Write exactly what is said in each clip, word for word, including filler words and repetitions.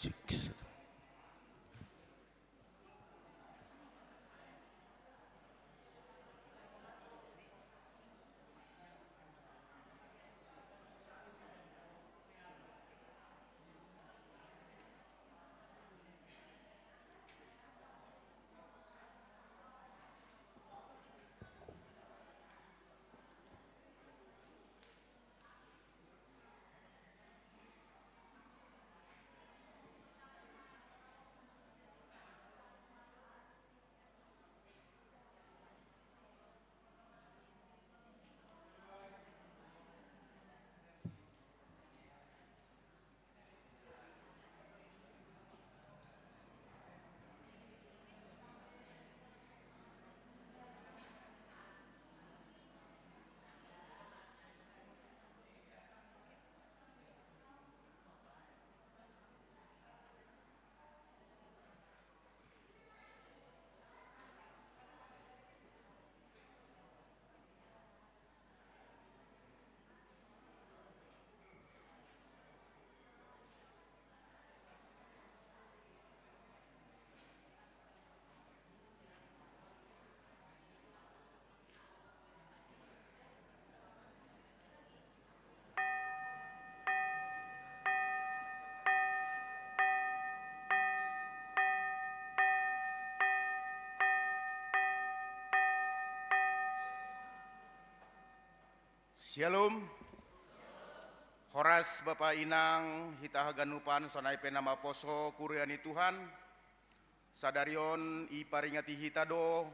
Cik. Shalom. Horas bapa inang, hita haganupan sonai pe na maposo kuria ni Tuhan. Sadari on iparingati hita do,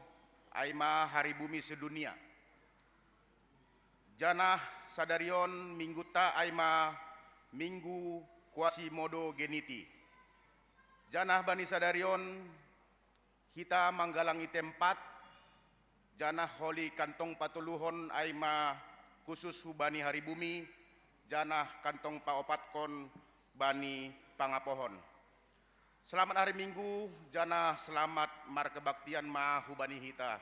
ai ma hari bumi sedunia. Janah sadari on mingguta ai ma Minggu Quasimodogeniti. Janah bani sadari on hita manggalangi tempat, janah holi kantong patoluhon ai ma khusus hubani hari bumi, janah kantong paopatkon bani pangapohon. Selamat hari Minggu, janah selamat markebaktian ma hubani hita.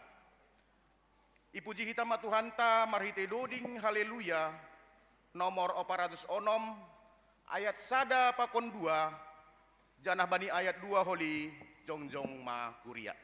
Ipuji hita ma Tuhanta marhitei doding Haleluya, nomor opat ratus onom, ayat sada pakon dua, janah bani ayat dua holi jongjong ma kuria.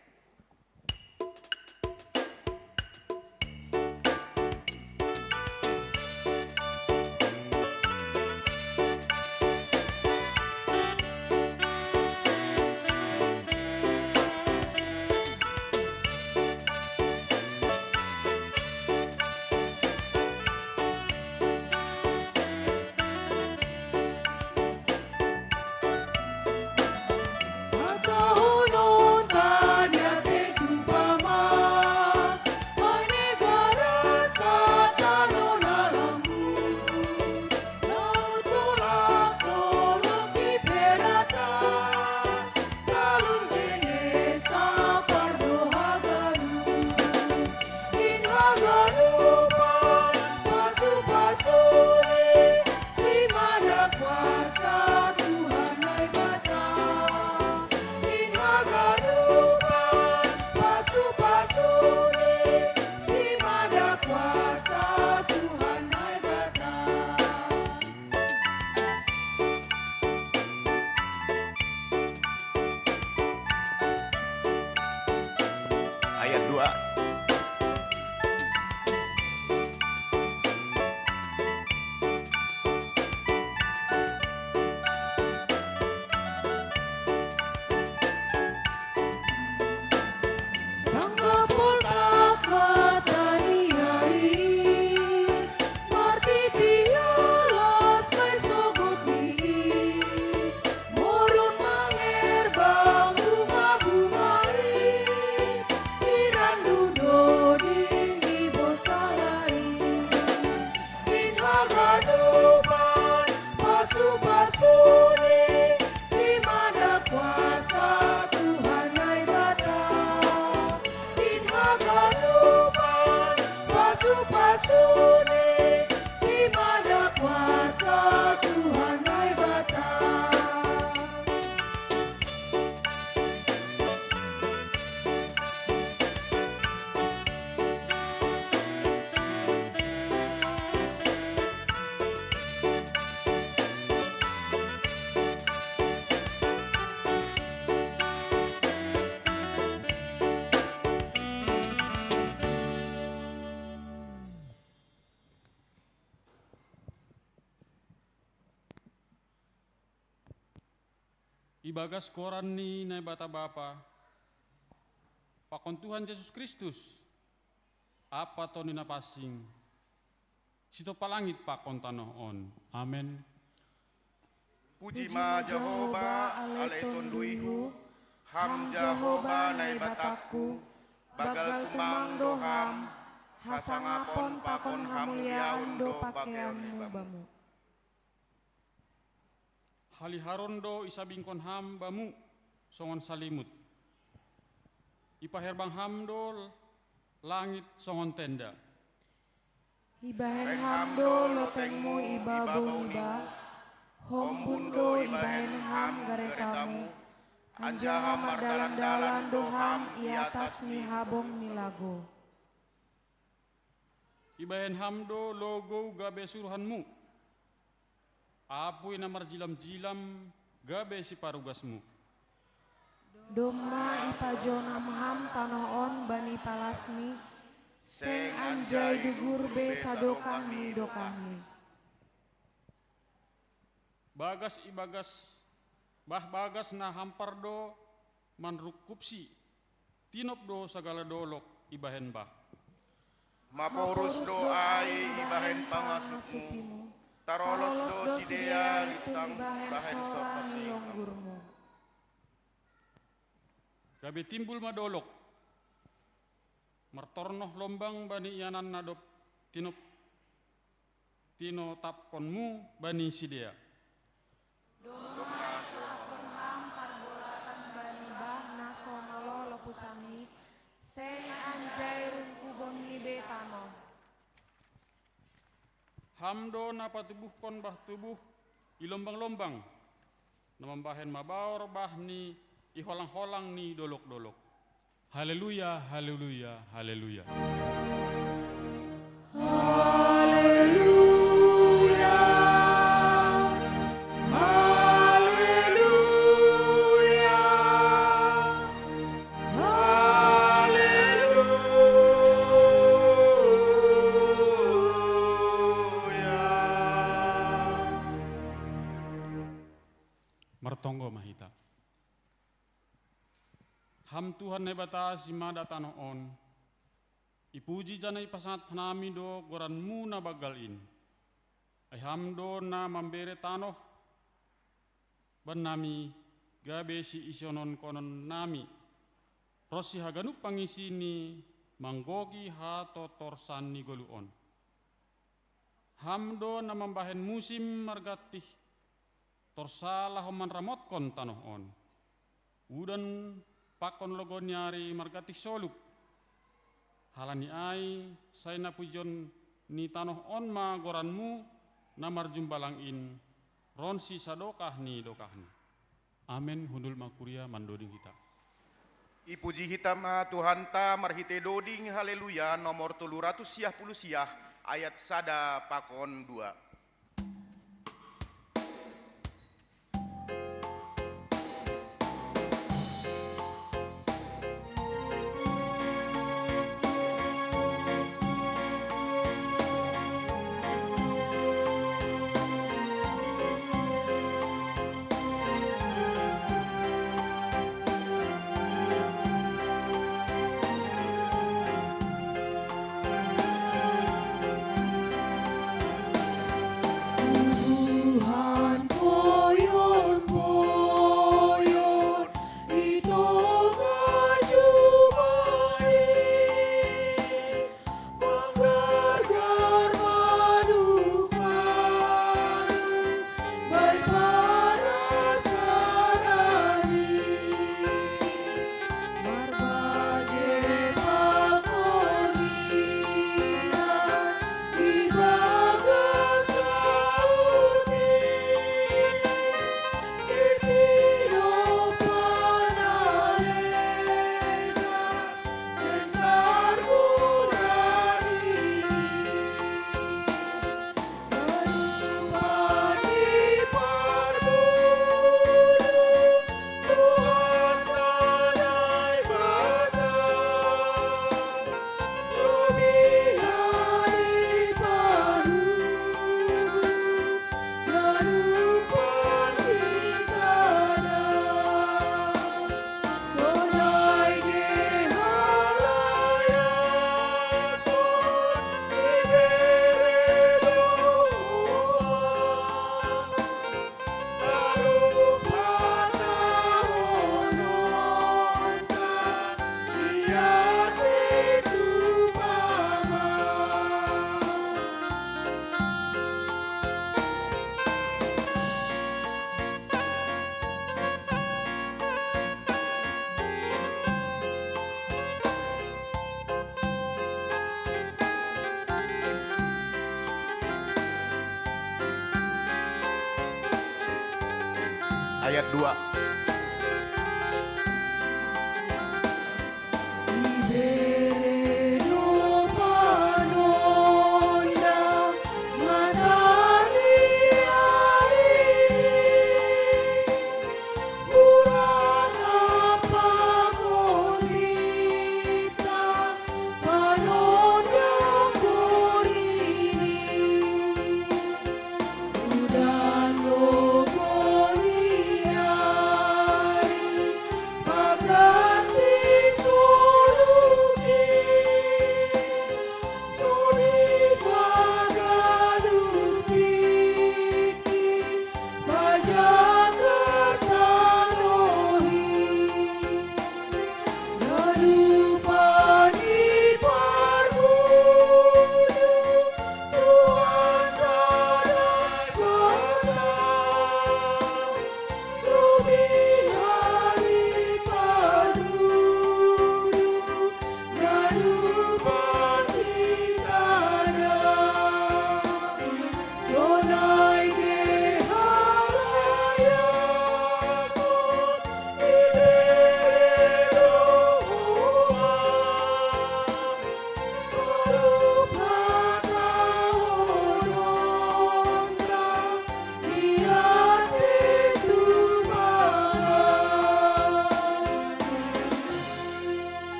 Ibagas goran ni Naibata Bapa, pakon Tuhan Jesus Kristus, Ampa Tondi Napansing, sitopah langit pakon tanoh on. Amen. Puji ma Jahowa, ale Tonduihu, Ham Jahowa Naibatangku, banggal tumang do Ham, hasangapon pakon hamuliaon do pakeonmu bamu. Haliharon do isabingkon Ham bamu songon salimut. Ipaherbang Ham do langit songon tenda. Ibahen Ham do lotengmu i babou ni bah, hombun do ibahen Ham garetamu, anjaha mardalan-dalan do Ham i atas ni habong ni lagou. Ibahen Ham do logou gabe suruhanmu, apuy na marjilam-jilam gabe siparugasmu. Domma ipajonam Ham tanoh on bani palasni, seng anjai dugur be sadokah ni dokahni. Bagas ibagas, bah bagas na hampar do manrungkupsi, tinop do sagala dolok ibahen bah. Maporus do ai ibahen pangasupmu, tarolos do sidea lintang ibahen sora ni longgurmu. Gabe timbul ma dolok, martornoh lombang bani ianan na dob tinop, tinotapkonmu bani sidea. Domma itopapkon Ham parbolatan bani bah na so malo lopusanni, seng anjai rungkubonni be tanoh. Ham do na patubuhkon bah tubuh i lombang-lombang, na mambahen mabaor bah ni i holang-holang ni dolok-dolok. Haleluya, haleluya, haleluya. Haleluya, haleluya, haleluya. Martonggo ma hita. Ham Tuhan Naibata simada tanoh on, ipuji janah ipasangap hanami do goranMu na banggal in. Ai Ham do na mambere tanoh bannami, gabe siisononkonnami ronsi haganup pangisini manggohi hatotorsan ni goluh on. Ham do na mambahen musim margantih torsa laho manramotkon tanoh on. Udan pakon logou ni ari margantih solup. Halani ai sai na pujion ni tanoh on ma goranMu na marjumbalang in, ronsi sadokah ni dokahni. Amen. Hundul ma kuria mandoding hita. Ipuji hita ma Tuhanta marhitei doding Haleluya nomor tolu ratus siah puluh siah, ayat sada pakon dua. ayat dua.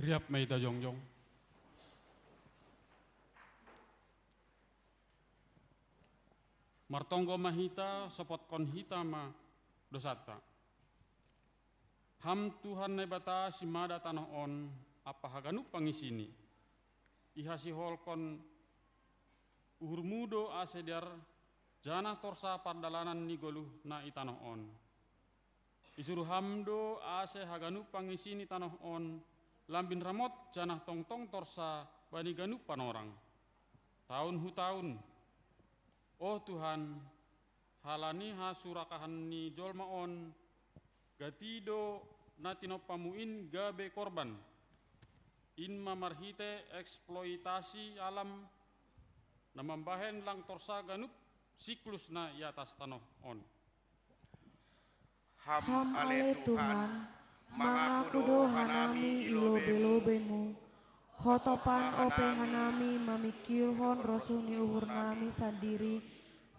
Riap ma hita jongjong. Martonggo ma hita, sopotkon hita ma dosanta. Ham Tuhan Naibata, simada tanoh on ampa haganup pangisini. Ihasiholhon uhurMu do ase dear, janah torsa pardalanan ni goluh na i tanoh on. Isuru Ham do ase haganup pangisi ni tanoh on lambin ramot janah tongtong torsa bani ganup panorang, taun hu taun. O Tuhan, halani hasurakahan ni jolma on, gati do na tinompa-Mu in gabe korban. In ma marhite eksploitasi alam, na mambahen lang torsa ganup siklus na i atas tanoh on. Ham ale Tuhan, mangaku do hanami i lobe-lobe-Mu, hotopan ope hanami mamingkirhon rosuh ni uhurnami sandiri,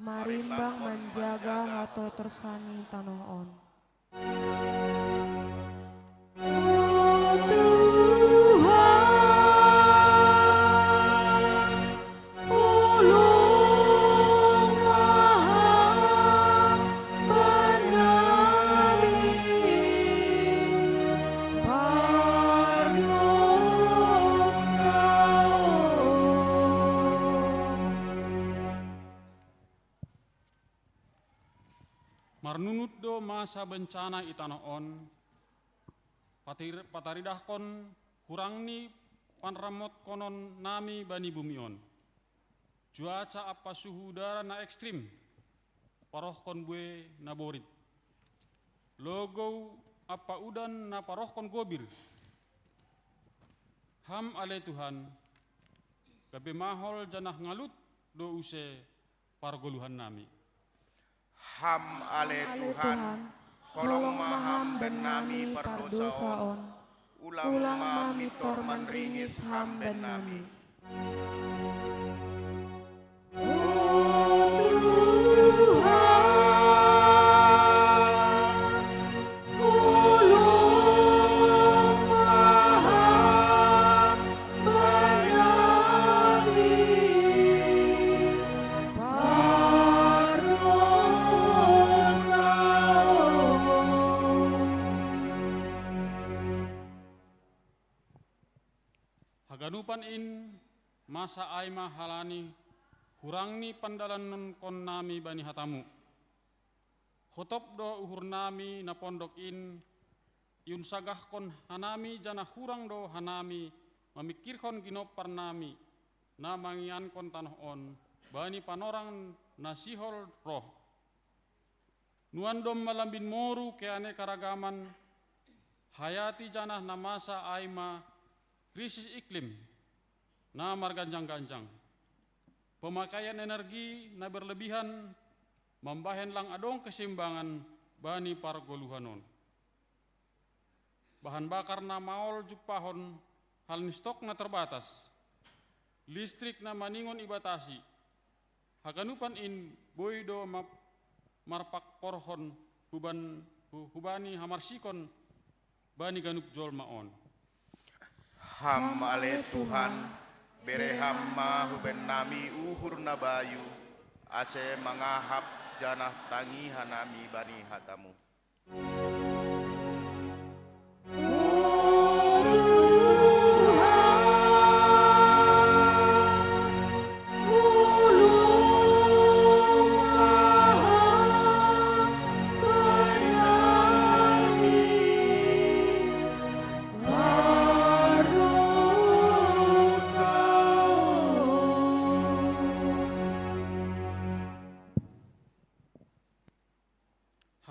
marimbang manjaga hatotorsan ni tanoh on. Marnunut do masa bencana i tanoh on, patir-, pataridahkon hurang ni panramotkononnami bani bumi on. Cuaca ampa suhu udara na ekstrim, parohkon buei na borit. Logou ampa udan na parohkon gobir. Ham ale Tuhan, gabe mahol janah ngalut do use pargoluhannami. Ham ale Tuhan, holong ma Ham bennami pardosa on, ulang ma mintor manringis Ham bennami. Haganupan in masa ai ma halani hurang ni pandalanonkonnami bani hata-Mu. Hotop do uhurnami na pondok in, iunsagahkon hanami janah hurang do hanami mamingkirhon ginomparnami, na mangiankon tanoh on bani panorang na sihol roh. Nuan domma lambin moru keanekaragaman hayati janah na masa ai ma krisis iklim na marganjang-ganjang. Pemakaian energi na berlebihan mambahen lang adong keseimbangan bani pargoluhan on. Bahan bakar na maol jumpahon halani stok na terbatas, listrik na maningon ibatasi, haganupan in boi do ma-, marpangkorhon huban-, hu-, hubani hamarsikon bani ganup jolma on. Ham ale Tuhan, bere Ham ma hubennami uhur na bayu, ase mangahap janah tangihanami bani hataMu.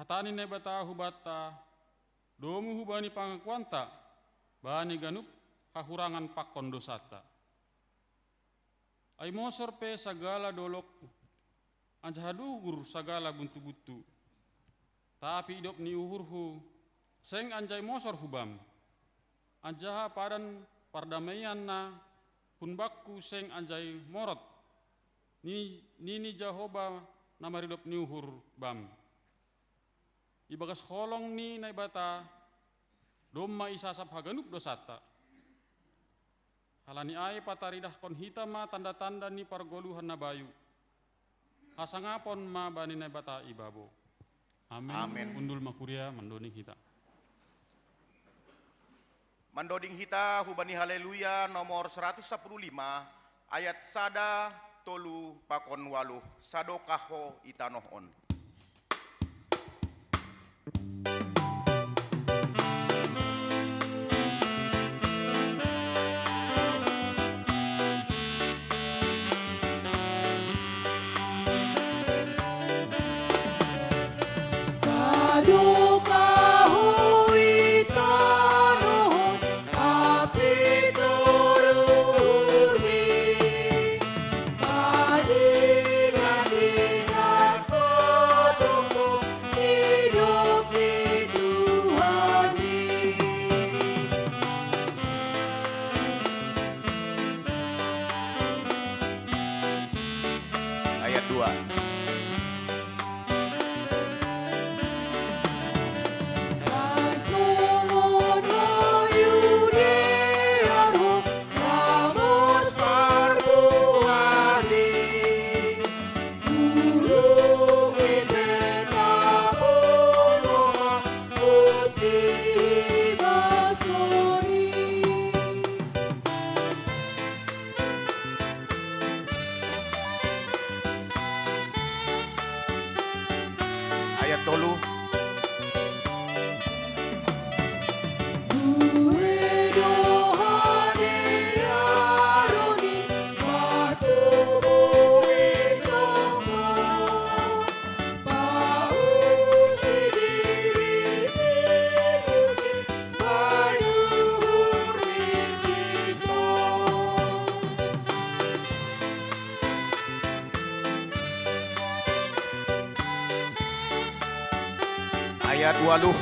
Hata ni Naibata hubanta, domu hubani pangakuanta bani ganup hahurangan pakon dousanta. Ai mosor pe sagala dolok, anjaha dugur sagala buntu-buntu, tapi idop ni uhurhu seng anjai mosor hu Bam, anjaha padan pardameianna hun bakku seng anjai morot, nini, nini Jahowa na maridop ni uhur Bam. Ibagas holong ni Naibata domma isasap haganup dousanta. Halani ai pataridahkon hita ma tanda-tanda ni pargoluhan na bayu. Hasangapon ma bani Naibata ibabo. Amen. Amen. Undul ma kuria mandoding hita. Mandoding hita hubani Haleluya nomor seratus sapuluh lima, ayat sada, tolu pakon waluh, Sadokah Ho i tanoh on. Ayat dua. Ayat tolu. Ayat waluh.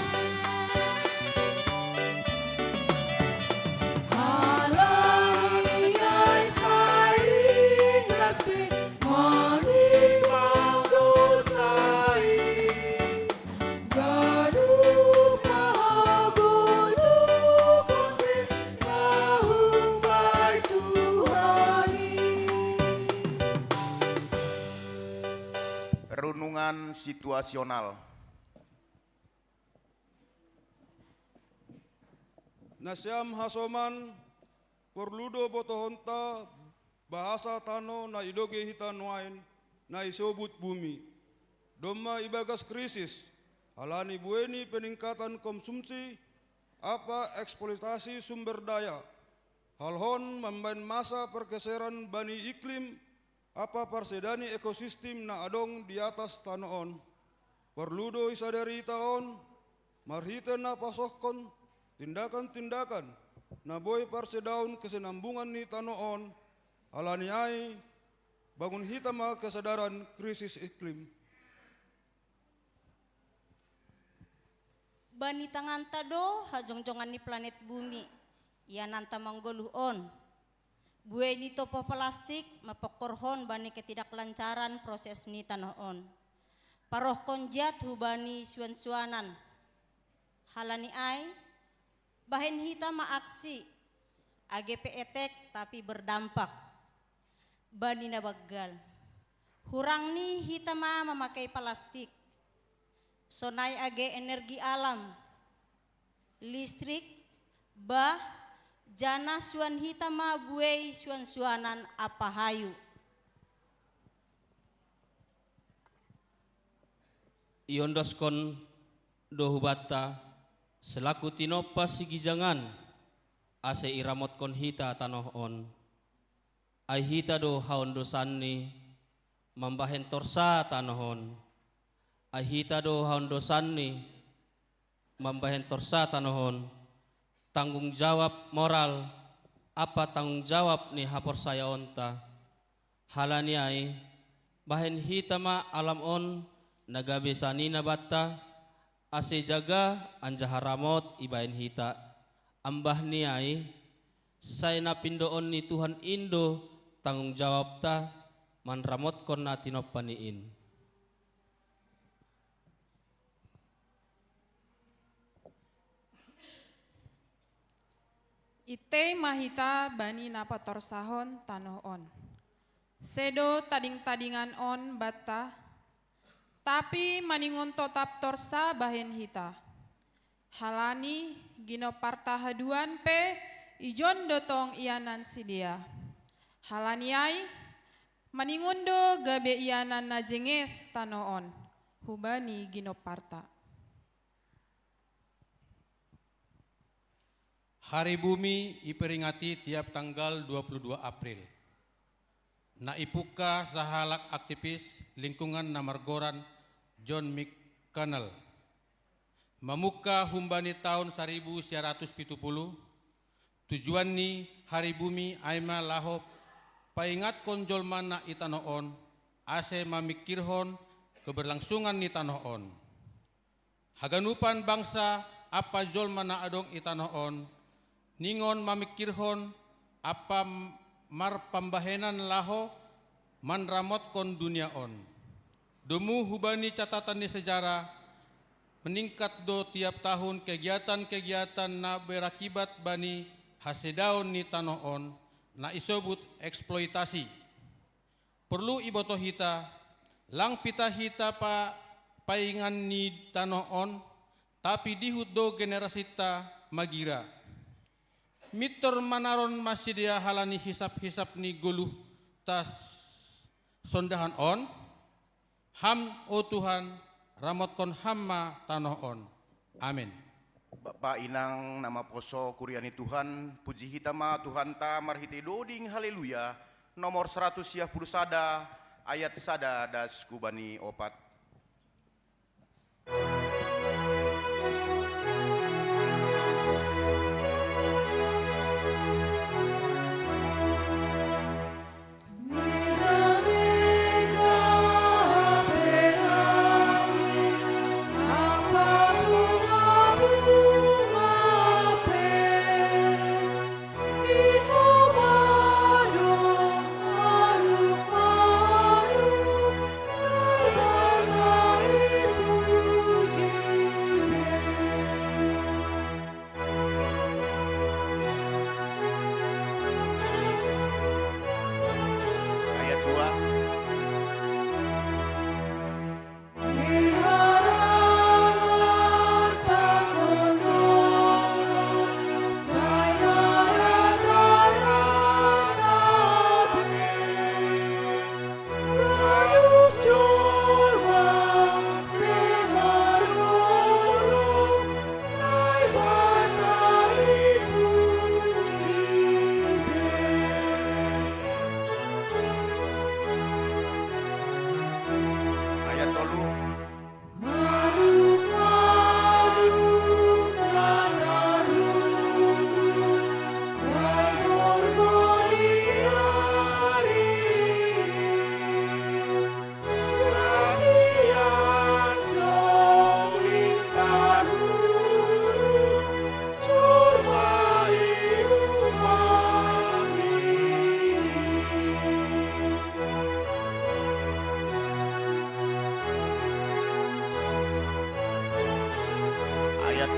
Renungan situasional. Nasiam hasoman, porlu do botohonta bahasa tano na idogei hita nuain, na isobut bumi. Domma ibagas krisis, halani buei ni peningkatan konsumsi ampa eksploitasi sumber daya, hal on mambahen masa pergeseran bani iklim ampa parsedani ekosistem na adong di atas tano on. Porlu do isadari hita on, marhitei na pasohkon tindakan-tindakan na boi parsedahon kesinambungan ni tano on, halani ai Bangun hita ma kesadaran krisis iklim. Bani tanganta do hajongjongan ni planet bumi, iananta manggoluh on. Buei ni topoh plastik mapongkorhon bani ketidaklancaran proses ni tanoh on. Parohkon jat hubani suan-suanan. Halani ai, bahen hita ma aksi, age pe etek tapi berdampak. Bani na banggal. Hurang ni hita ma mamakei palastik. Sonai age energi alam. Listrik, bah, jana suan hita ma buei suan-suanan apahayu. Iondoskon do hubanta selaku tinompa sigijangan, ase iramotkon hita tanoh on. Ai hita do haondosanni mambahen torsa tanoh on. Ai hita do haondosanni mambahen torsa tanoh on. Tanggung jawab moral ampa tanggung jawab ni haporsayaonta. Halani ai, bahen hita ma alam on na gabe sanina banta, ase jaga anjaha ramot ibahen hita. Ambahni ai, sai na pindoon ni Tuhan in do tanggung jawabta manramotkon na tinompa ni in. Itei ma hita bani na patorsahon tanoh on. Sedo tading-tadingan on banta, tapi maningon totap torsa bahen hita. Halani ginomparta haduan pe ijon do tong ianan sidea. Halani ai, maningon do gabe ianan na jenges tanoh on hubani ginomparta. Hari Bumi iperingati tiap tanggal dua puluh dua April. Na ipungka sahalak aktivis lingkungan na margoran John McConnell. Mamungka humbani taon saribu sia ratus pitu puluh, tujuan ni Hari Bumi ai ma laho paingatkon jolma na i tanoh on, ase mamingkirhon keberlangsungan ni tanoh on. Haganupan bangsa ampa jolma na adong i tanoh on, ningon mamingkirhon ampa marpambahenan laho manramotkon dunia on. Domu hubani catatan ni sejarah, meningkat do tiap tahun kegiatan-kegiatan na berakibat bani hasedaon ni tanoh on, na isobut eksploitasi. Porlu iboto hita, lang pitah hita pa paingan ni tanoh on, tapi dihut do generasinta magira. Mintor manaron ma sidea halani hisap-hisap ni goluhta sondahan on. Ham, o Tuhan, ramotkon Ham ma tanoh on. Amen. Bapa, Inang na maposo kuria ni Tuhan, puji hita ma Tuhanta marhitei doding haleluya, nomor saratus sia puluh sada, ayat sada das hubani opat.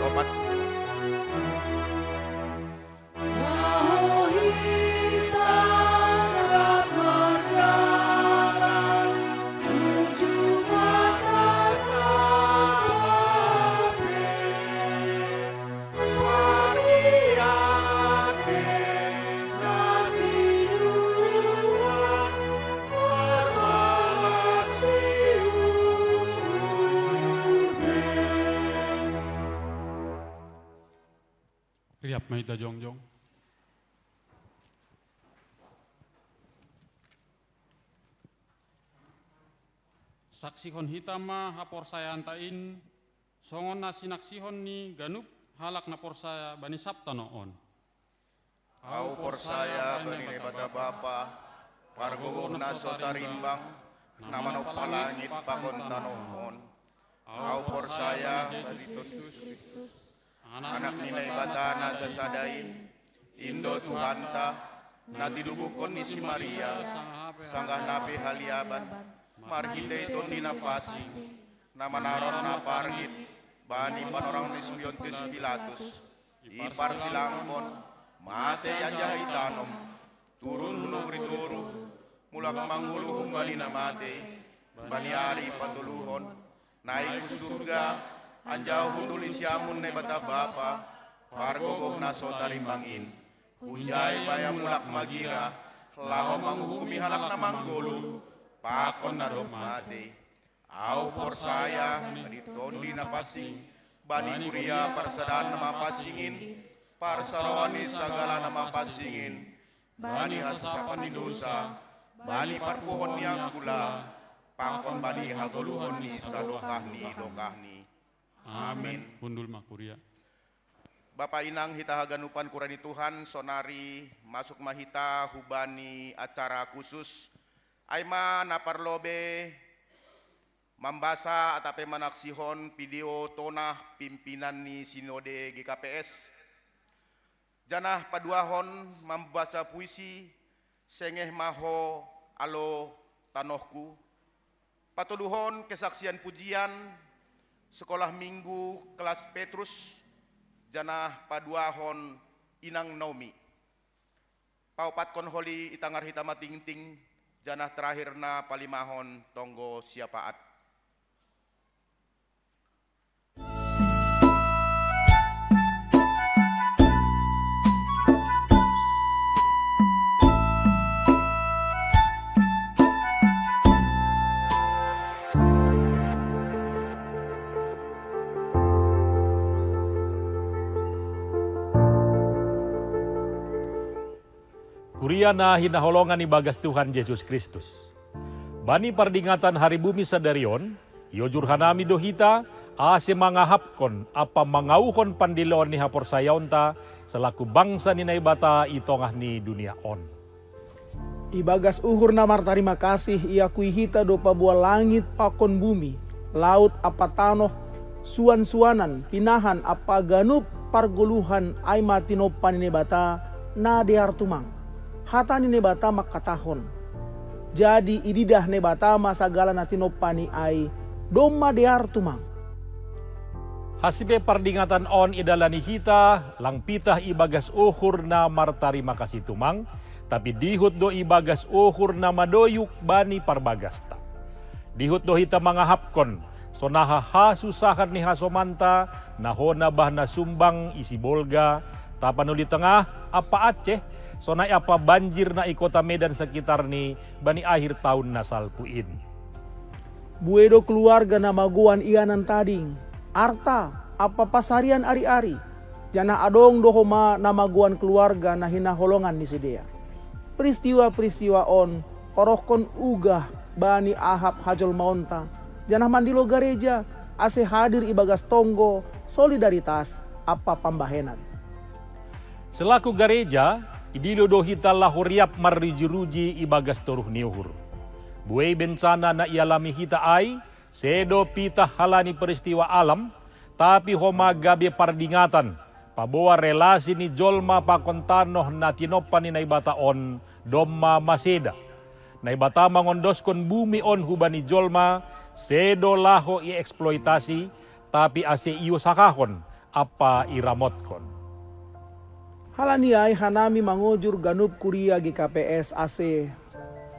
Opat. Riap ma hita jongjong. Saksihon hita ma haporsayaanta in, songon na sinaksihon ni ganup halak na porsaya bani sab tanoh on. Ahu porsaya bani Naibata Bapa, pargogoh na so tarimbang, na manompa langit pakon tanoh on. Ahu porsaya bani Jesus Kristus, Anak ni Naibata na sasada in, in do Tuhanta, na tinubuhkon ni si Maria, sanggah na pe haliaban, marhitei Tondi Na Pansing, na manaron na parngit bani panorang ni si Pontius Pilatus, iparsilangkon, matei anjaha itanom, turun hu nagori toruh, mulak manggoluh humbani na matei, bani ari patoluhon, naik hu surga, anjaha hundul di siamun Naibata Bapa, pargogoh na so tarimbang in. Hunjai ma Ia mulak magira, laho manguhumi halak na manggoluh, pakon na dob matei. Ahu porsaya bani Tondi Na Pansing, bani kuria parsadaan na mapansing in, parsaroan ni sagala na mapansing in, bani hasasapan ni dousa, bani parpuhoon ni angkula, pakon bani hagoluhon ni sadokah ni dokahni. Amen. Hundul ma kuria. Bapa inang hita haganupan kuria ni Tuhan, sonari masuk ma hita hubani acara khusus. Ai ma na parlobei mambasa atap pe manaksihon video tonah pimpinan ni Sinode G K P S. Janah paduahon mambasa puisi, sengeh ma ho alo tanohku. Patoluhon kesaksian pujian, sekolah minggu kelas Petrus, janah paduahon inang Naomi. Paopatkon holi itangar hita ma tingting, janah terakhirna palimahon tonggo syafaat. Kuria na hinaholongan ibagas Tuhan Jesus Kristus. Bani pardingatan hari bumi sadari on, iojur hanami do hita, ase mangahapkon ampa mangauhon pandiloon ni haporsayaonta, selaku bangsa ni Naibata i tongah ni dunia on. Ibagas uhur na martarima kasih iakui hita do paboa langit pakon bumi, laut ampa tanoh, suan-suanan, pinahan ampa ganup pargoluhan ai ma tinompa ni Naibata na dear tumang. Hata ni Naibata mangkatahon: Jadi ididah Naibata ma sagala na tinompani ai, domma dear tumang. Hasipe pardingatan on idalani hita, lang pitah ibagas uhur na martarima kasih tumang, tapi dihut do ibagas uhur na madoyuk bani parbagasta. Dihut do hita mangahapkon, sonaha hasusahan ni hasomanta, na hona bah na sumbang i Sibolga, Tapanuli Tengah, ampa Aceh, sonai ampa banjir na i kota Medan sekitarni bani akhir taon na salpu in. Buei do keluarga na magoan ianan tading, arta, ampa pasarian ari-ari, janah adong do homa na magoan keluarga na hinaholongan ni sidea. Peristiwa-peristiwa on orohkon ugah bani ahap hajolmaonta, janah mandilo gareja, ase hadir ibagas tonggo, solidaritas, ampa pambahenan. Selaku gareja, idilo do hita laho riap marruji-ruji ibagas toruh ni uhur. Buei bencana na ialami hita ai, sedo pitah halani peristiwa alam, tapi homa gabe pardingatan, paboa relasi ni jolma pakon tanoh na tinompa ni Naibata on, domma maseda. Naibata mangondoskon bumi on hubani jolma, sedo laho ieksploitasi, tapi ase iusahahon, ampa iramotkon. Halani ai hanami mangojur ganup kuria G K P S A C,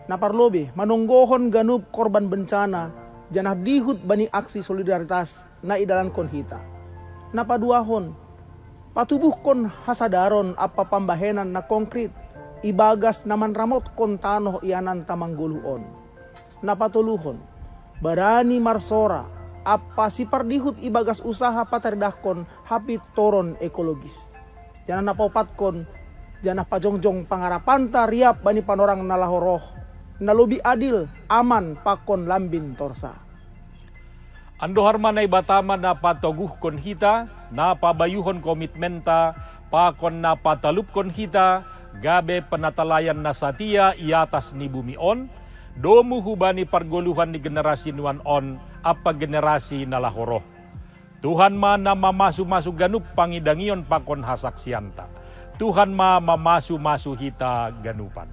na parlobei manonggohon ganup korban bencana, janah dihut bani aksi solidaritas na idalankon hita. Na paduahon, patubuhkon hasadaron ampa pambahenan na konkrit ibagas na manramotkon tanoh iananta manggoluh on. Na patoluhon, barani marsora ampa sipardihut ibagas usaha pataridahkon hapintoron ekologis. Janah na paopatkon, janah pajongjong pangarapanta riap bani panorang na laho roh, na lobih adil, aman pakon lambin torsa. Andohar ma Naibatama na patoguhkon hita, na pabayuhon komitmenta, pakon na patalupkon hita, gabe penatalayan na satia i atas ni bumi on, domu hubani pargoluhan ni generasi nuan on ampa generasi na laho roh. Tuhan ma na mamasu-masu ganup pangidangion pakon hasaksianta. Tuhan ma mamasu-masu hita ganupan.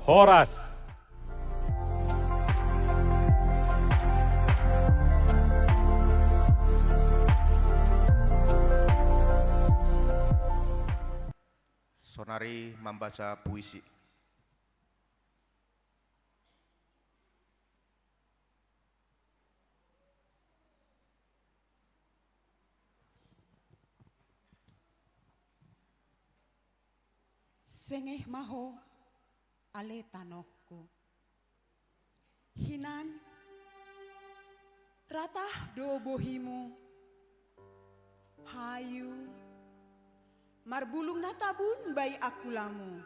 Horas. Sonari mambaca puisi. Sengeh ma ho, ale tanohku. Hinan, ratah do bohimu, hayu, marbulung na tabun bai angkulamu.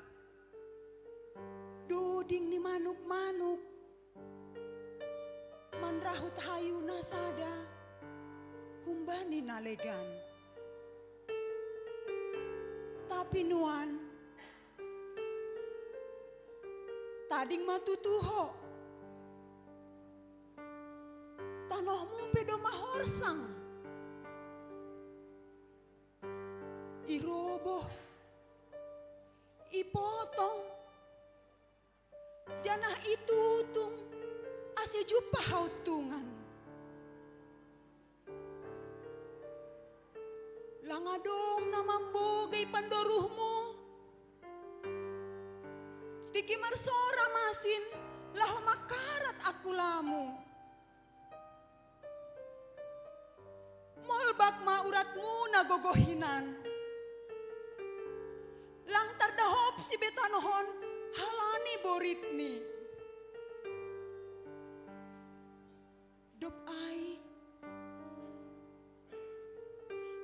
Doding ni manuk-manuk manrahut hayu na sada humbani na legan. Tapi nuan, tading ma tutu ho. Tanohmu pe domma horsang. Iroboh, ipotong, janah itutung, ase jumpah hauntungan. Lang adong na mambogei pandoruhmu, tingki marsora masin laho mangkarat angkulamu. Molbak ma uratmuna gogoh hinan. Lang tardahopsi be tanoh on halani boritni. Dob ai,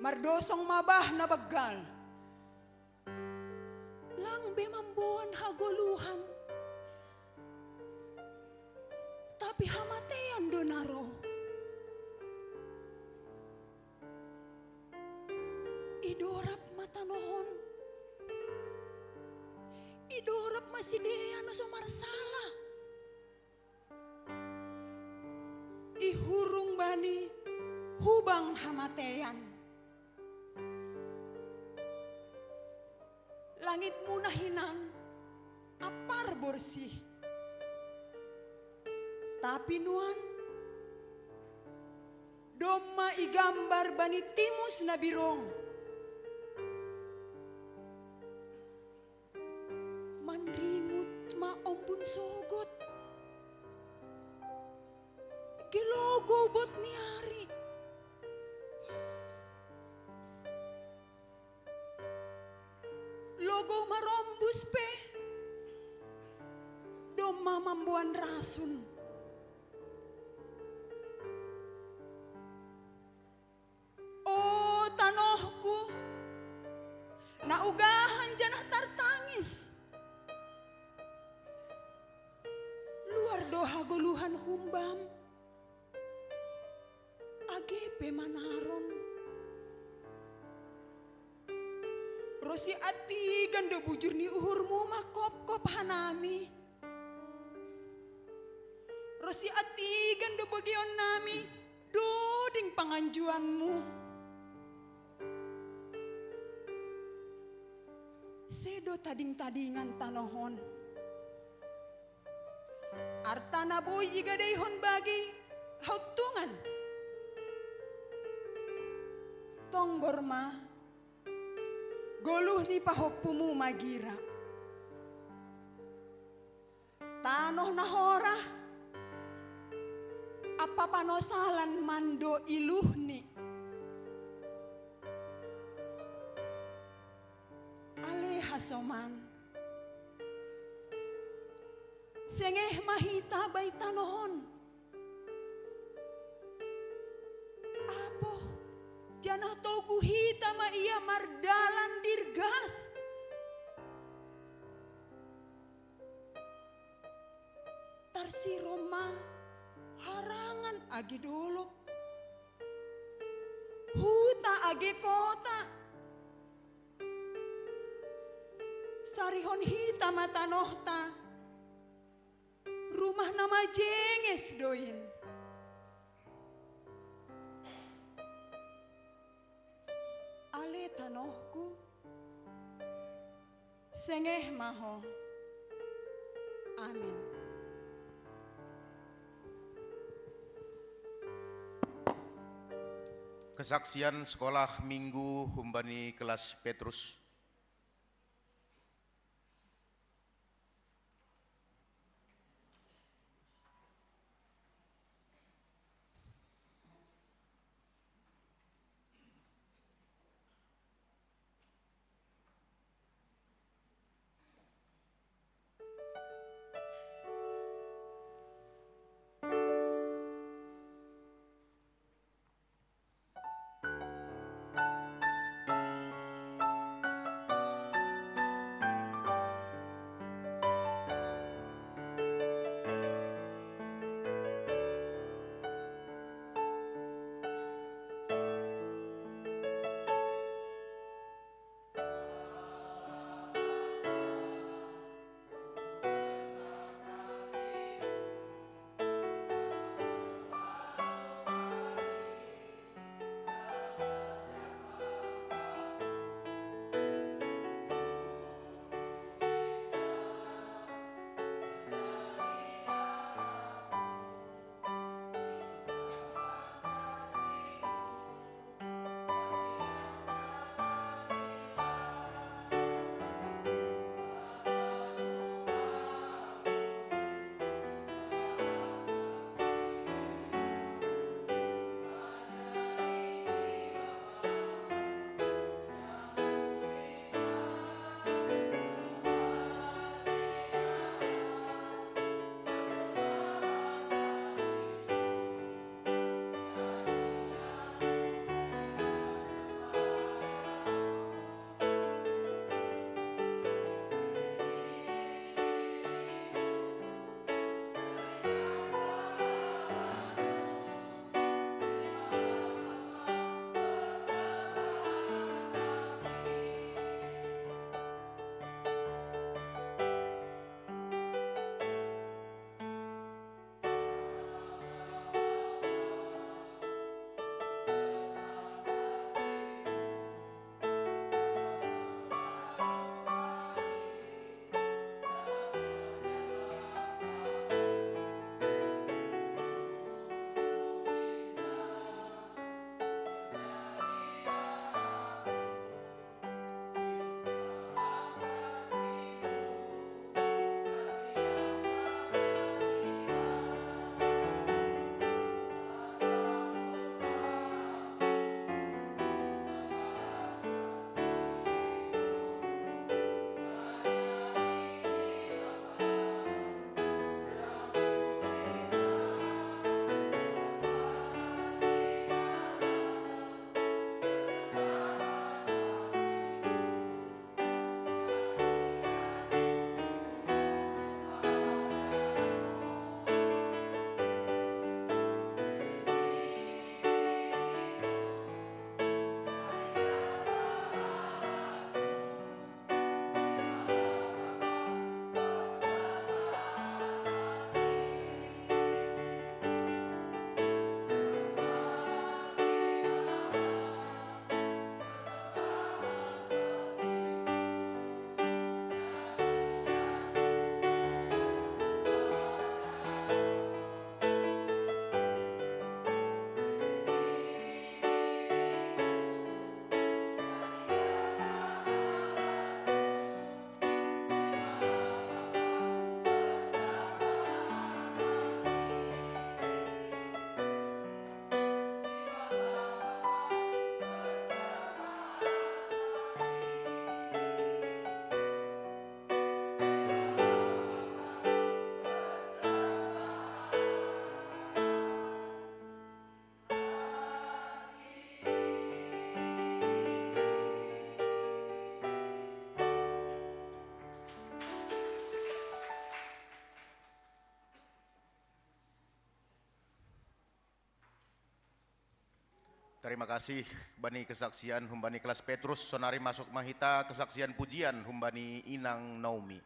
mardosong ma bah na banggal. Lang be mamboan hagoluhan, tapi hamateian do na roh. Idorab ma tanoh on. Idorab ma sidea na so marsala. Ihurung bani hubang hamateian. Langitmuna hinan ampar borsih. Tapi nuan domma igambar bani timus na birong. Manringut ma ombun sogot. Gelogou bot ni ari. Logou marombus pe domma mamboan rasun. O tanohku, na ugahan janah tartangis. Luar do hagoluhan humbam, age pe manaron. Ronsi antigan do bujur ni uhurmu mangkopkop hanami. Ronsi antigan do begeonnami doding panganjuanmu. Sedo tading-tadingan tanoh on. Arta na boi igadeihon bagei hauntungan. Tonggor ma, goluh ni pahompumu magira. Tanoh na horah, ampa panosalan mando iluhni. Ale hasoman, sengeh ma hita bai tanoh on. Apoh, janah togu hita ma ia mardalan dirgas. Tarsiro ma harangan age dolog, huta age kota. Sarihon hita ma tanohta, rumah na majenges do in. Ale tanohku, sengeh ma ho. Amin. Kesaksian sekolah minggu humbani kelas Petrus. Tarima kasih bani kasaksian humbani kelas Petrus, sonari masuk mahita kasaksian pujian humbani inang Naomi.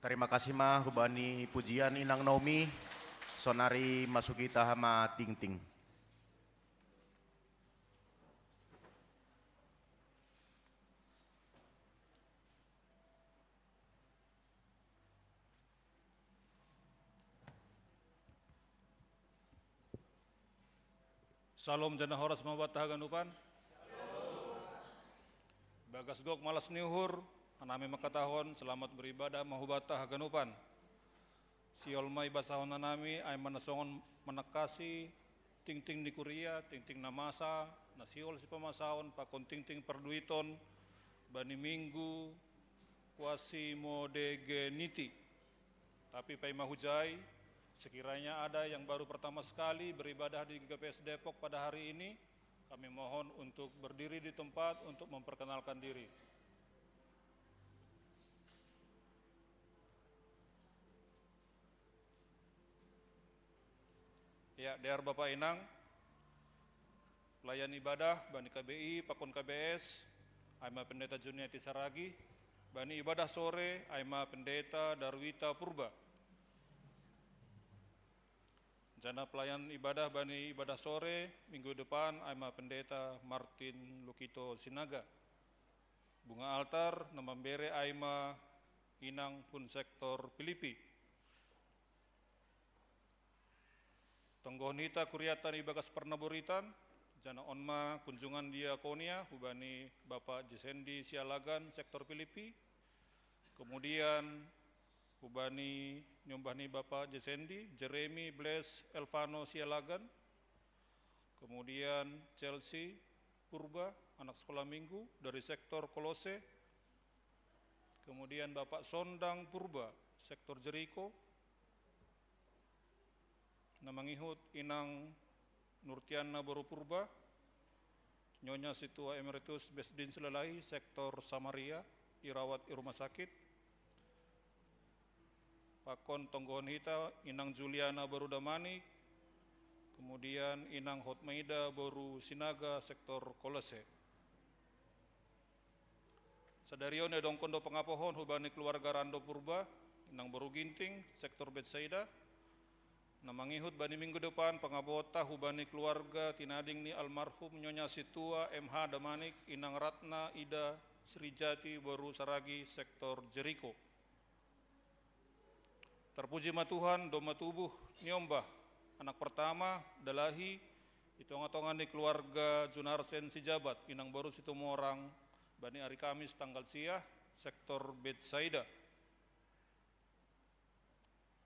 Tarima kasih ma hubani pujian inang Naomi, sonari masuki taha ma tingting. Salom jana horas ma hubata haganupan. Bagas gok malas ni uhur, hanami mangkatahon selamat beribadah ma hubata haganupan. Sihol ma ibasahon hanami ai ma na songon manangkasi tingting ni kuria, tingting na masa, na sihol sipamasaon pakon tingting parduiton bani Minggu Quasimodogeniti. Tapi paima hujai, sekiranya ada yang baru pertama sekali beribadah di G K P S Depok pada hari ini, kami mohon untuk berdiri di tempat untuk memperkenalkan diri. Ya, dear Bapak Inang, pelayan ibadah bani K B I pakon K B S, ai ma Pendeta Juniati Saragi, bani ibadah sore ai ma Pendeta Darwita Purba. Jana pelayan ibadah bani ibadah sore minggu depan ai ma Pendeta Martin Lukito Sinaga. Bunga altar na mambere ai ma inang hun sektor Pilipi. Tonggohon hita kuriata ibagas parnaboritan, jana on ma kunjungan diakonia hubani Bapak Jesendi Sialagan sektor Pilipi, kemudian hubani niombah ni Bapak Jesendi, Jeremy Bles Elvano Sialagan, kemudian Chelsea Purba, anak sekolah minggu dari sektor Kolose, kemudian Bapak Sondang Purba, sektor Jeriko, na mangihut inang Nurtiana boru Purba, Nyonya Situa Emeritus Besdin Silalahi, sektor Samaria, irawat i rumah sakit. Pakon tonggohon hita inang Juliana boru Damanik, kemudian inang Hotmaida boru Sinaga, sektor Kolose. Sadari on diadongkon do pangapohon hubani keluarga Rando Purba, inang boru Ginting, sektor Betsaida, na mangihut bani minggu depan pangapohonta hubani keluarga tinading ni almarhum Nyonya Situa M H Damanik, inang Ratna Ida Srijati boru Saragi, sektor Jeriko. Terpuji ma Tuhan, domma tubuh niombah anak pertama, dalahi, i tonga-tonga ni keluarga Junarsen Sijabat, inang boru Situmorang, bani ari Kamis tanggal sia, sektor Betsaida.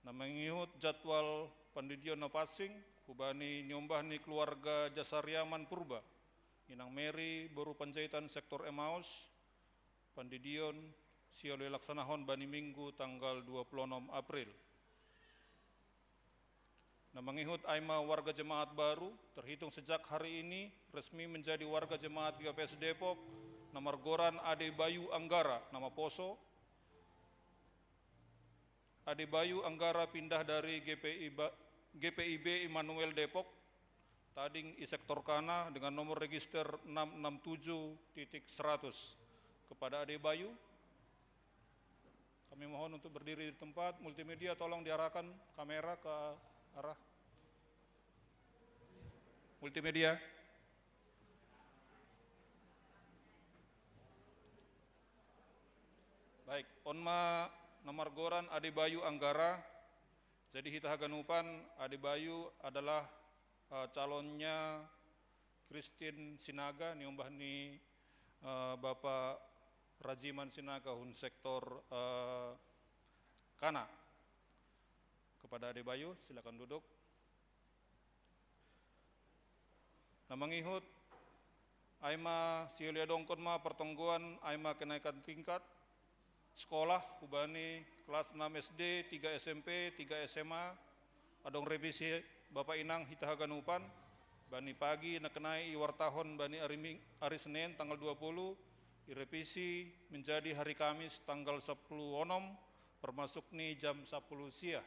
Na mangihut jadwal pandidion na pansing, hubani niombah ni keluarga Jasariaman Purba, inang Mary boru Panjaitan sektor Emmaus, pandidion sihol dilaksanahon bani Minggu tanggal dua puluh enam April. Na mangihut ai ma warga jemaat baru, terhitung sejak hari ini resmi menjadi warga jemaat G K P S Depok, na margoran Ade Bayu Anggara, na maposo. Ade Bayu Anggara pindah dari G P I ba-, G P I B Immanuel Depok, tading i sektor Kana dengan nomor register enam enam tujuh titik seratus. Kepada Ade Bayu, kami mohon untuk berdiri di tempat. Multimedia, tolong diarahkan kamera ke arah multimedia. Baik, on ma na margoran Ade Bayu Anggara. Jadi hita haganupan, Ade Bayu adalah, eh, calonnya Christine Sinaga, niombah ni, eh, Bapak Rajiman Sinaga hun sektor, eh, Kana. Kepada Ade Bayu, silakan duduk. Na mangihut, ai ma sihol diadongkon ma partonggoan, ai ma kenaikan tingkat sekolah, hubani kelas enam S D, tiga S M P, tiga S M A, adong revisi Bapak Inang hita haganupan, bani pagi na kenai iwartahon bani ari Ming-, ari Senin tanggal dua puluh, irevisi menjadi hari Kamis tanggal sepuluh onom, termasuk ni jam sepuluh sia.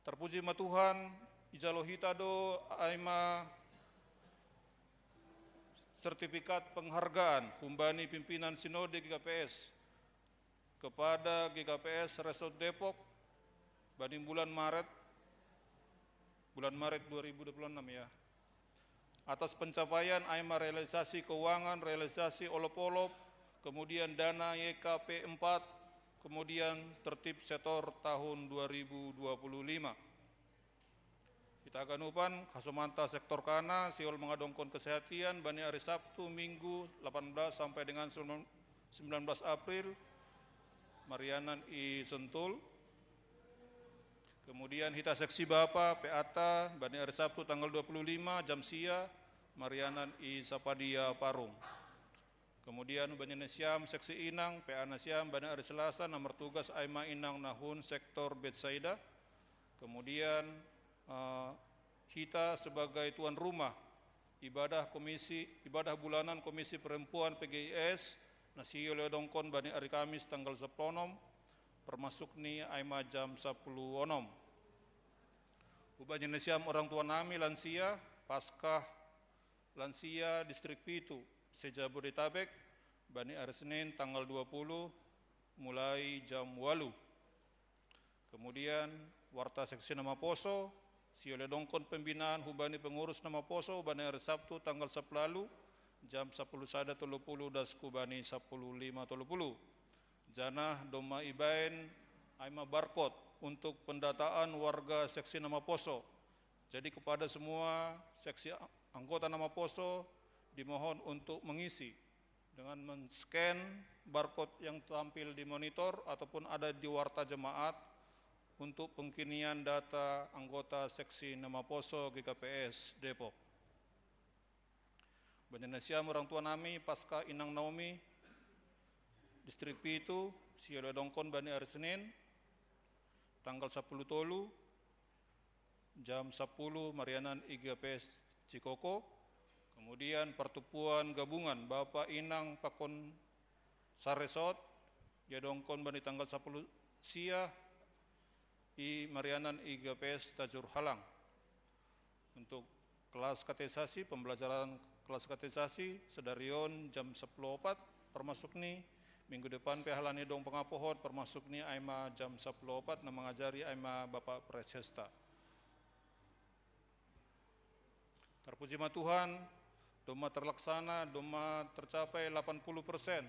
Terpuji ma Tuhan, ijalo hita do ai ma sertifikat penghargaan humbani pimpinan Sinode G K P S. kepada G K P S Resort Depok bani bulan Maret, bulan Maret dua ribu dua puluh enam ya, atas pencapaian aima realisasi keuangan, realisasi olop-olop, kemudian dana Y K P empat, kemudian tertib setor tahun dua ribu dua puluh lima. Hita haganupan, hasomanta sektor kana, sihol mangadongkon kesehatian bani hari Sabtu, Minggu, delapan belas sampai dengan sembilan belas April, marianan i Sentul. Kemudian hita seksi bapa, P A ta, bani hari Sabtu tanggal dua puluh lima, jam sia, marianan i Sapadia Parung. Kemudian bani nasiam seksi inang, P A nasiam, bani hari Selasa, na martugas aima inang na hun sektor Betsaida. Kemudian, eh, hita sebagai tuan rumah ibadah komisi, ibadah bulanan Komisi Perempuan P G I S, na sihol iadongkon bani hari Kamis tanggal sepuluh onom, termasuk ni aima jam sepuluh onom. Hubani nasiam orang tua nami lansia, Paskah lansia Distrik pitu se-Jabodetabek, bani hari Senin tanggal dua puluh, mulai jam walu. Kemudian, warta seksi na maposo, sihol iadongkon pembinaan hubani pengurus na maposo, bani hari Sabtu tanggal sepuluh, jam sepuluh sada tolu puluh dasku bani sepuluh lima tolu puluh. Janah domma ibaen aima barcode untuk pendataan warga seksi na maposo. Jadi kepada semua seksi anggota na maposo, dimohon untuk mengisi dengan men-scan barcode yang tampil di monitor ataupun ada di warta jemaat untuk pengkinian data anggota seksi na maposo G K P S Depok. Bani nasiam orang tua nami, Paskah Inang Naomi, Distrik pitu, sihol iadongkon bani hari Senin, tanggal sepuluh tolu, jam sepuluh, marianan i G K P S Cikoko. Kemudian pertupuan gabungan Bapa Inang pakon saresort, iadongkon bani tanggal sepuluh sia, i marianan i G K P S Tajur Halang. Untuk kelas katekisasi, pembelajaran kelas katekisasi, sadari on jam sepuluh opat, termasuk ni minggu depan pe halani dong pangapohon, termasuk ni aima jam sepuluh opat, na mangajari aima Bapa Presesta. Tarpuji ma Tuhan, domma terlaksana, domma tercapai delapan puluh persen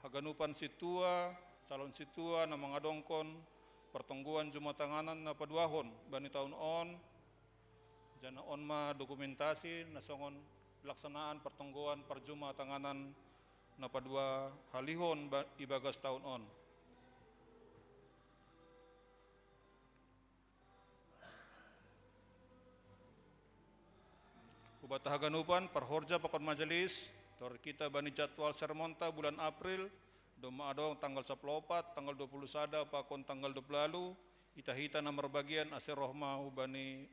haganupan sintua, calon sintua na mangadongkon pertonggoan juma tanganan na paduahon bani taun on. Janah on ma dokumentasi na songon pelaksanaan pertonggoan parjuma tanganan na paduahalihon ba-, ibagas taun on. Hubanta haganupan, parhorja pakon majelis, torop hita bani jadwal sermonta bulan April, domma adong tanggal sepuluh opat, tanggal dua puluh sada, pakon tanggal dua puluh walu, hita-hita na marbagian ase roh ma hubani,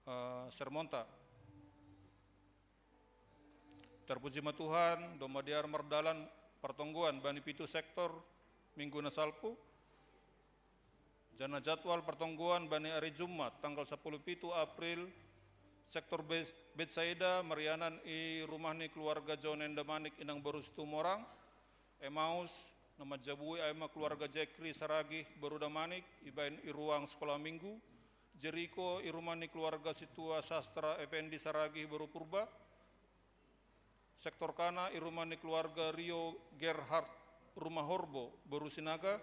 eh, sermonta. Tarpuji ma Tuhan, domma dear mardalan partonggoan bani pitu sektor minggu na salpu. Janah jadwal partonggoan bani ari Jummat tanggal sapuluh pitu April, sektor Be-, Betsaida marianan i rumah ni keluarga Jonen Damanik inang boru Situmorang, Emaus, na manjabui ai ma keluarga Jekri Saragih boru Damanik, ibaen i ruang sekolah minggu, Jeriko i rumah ni keluarga Situa Sastra Effendi Saragih boru Purba, sektor Kana i rumah ni keluarga Rio Gerhard rumah Horbo boru Sinaga,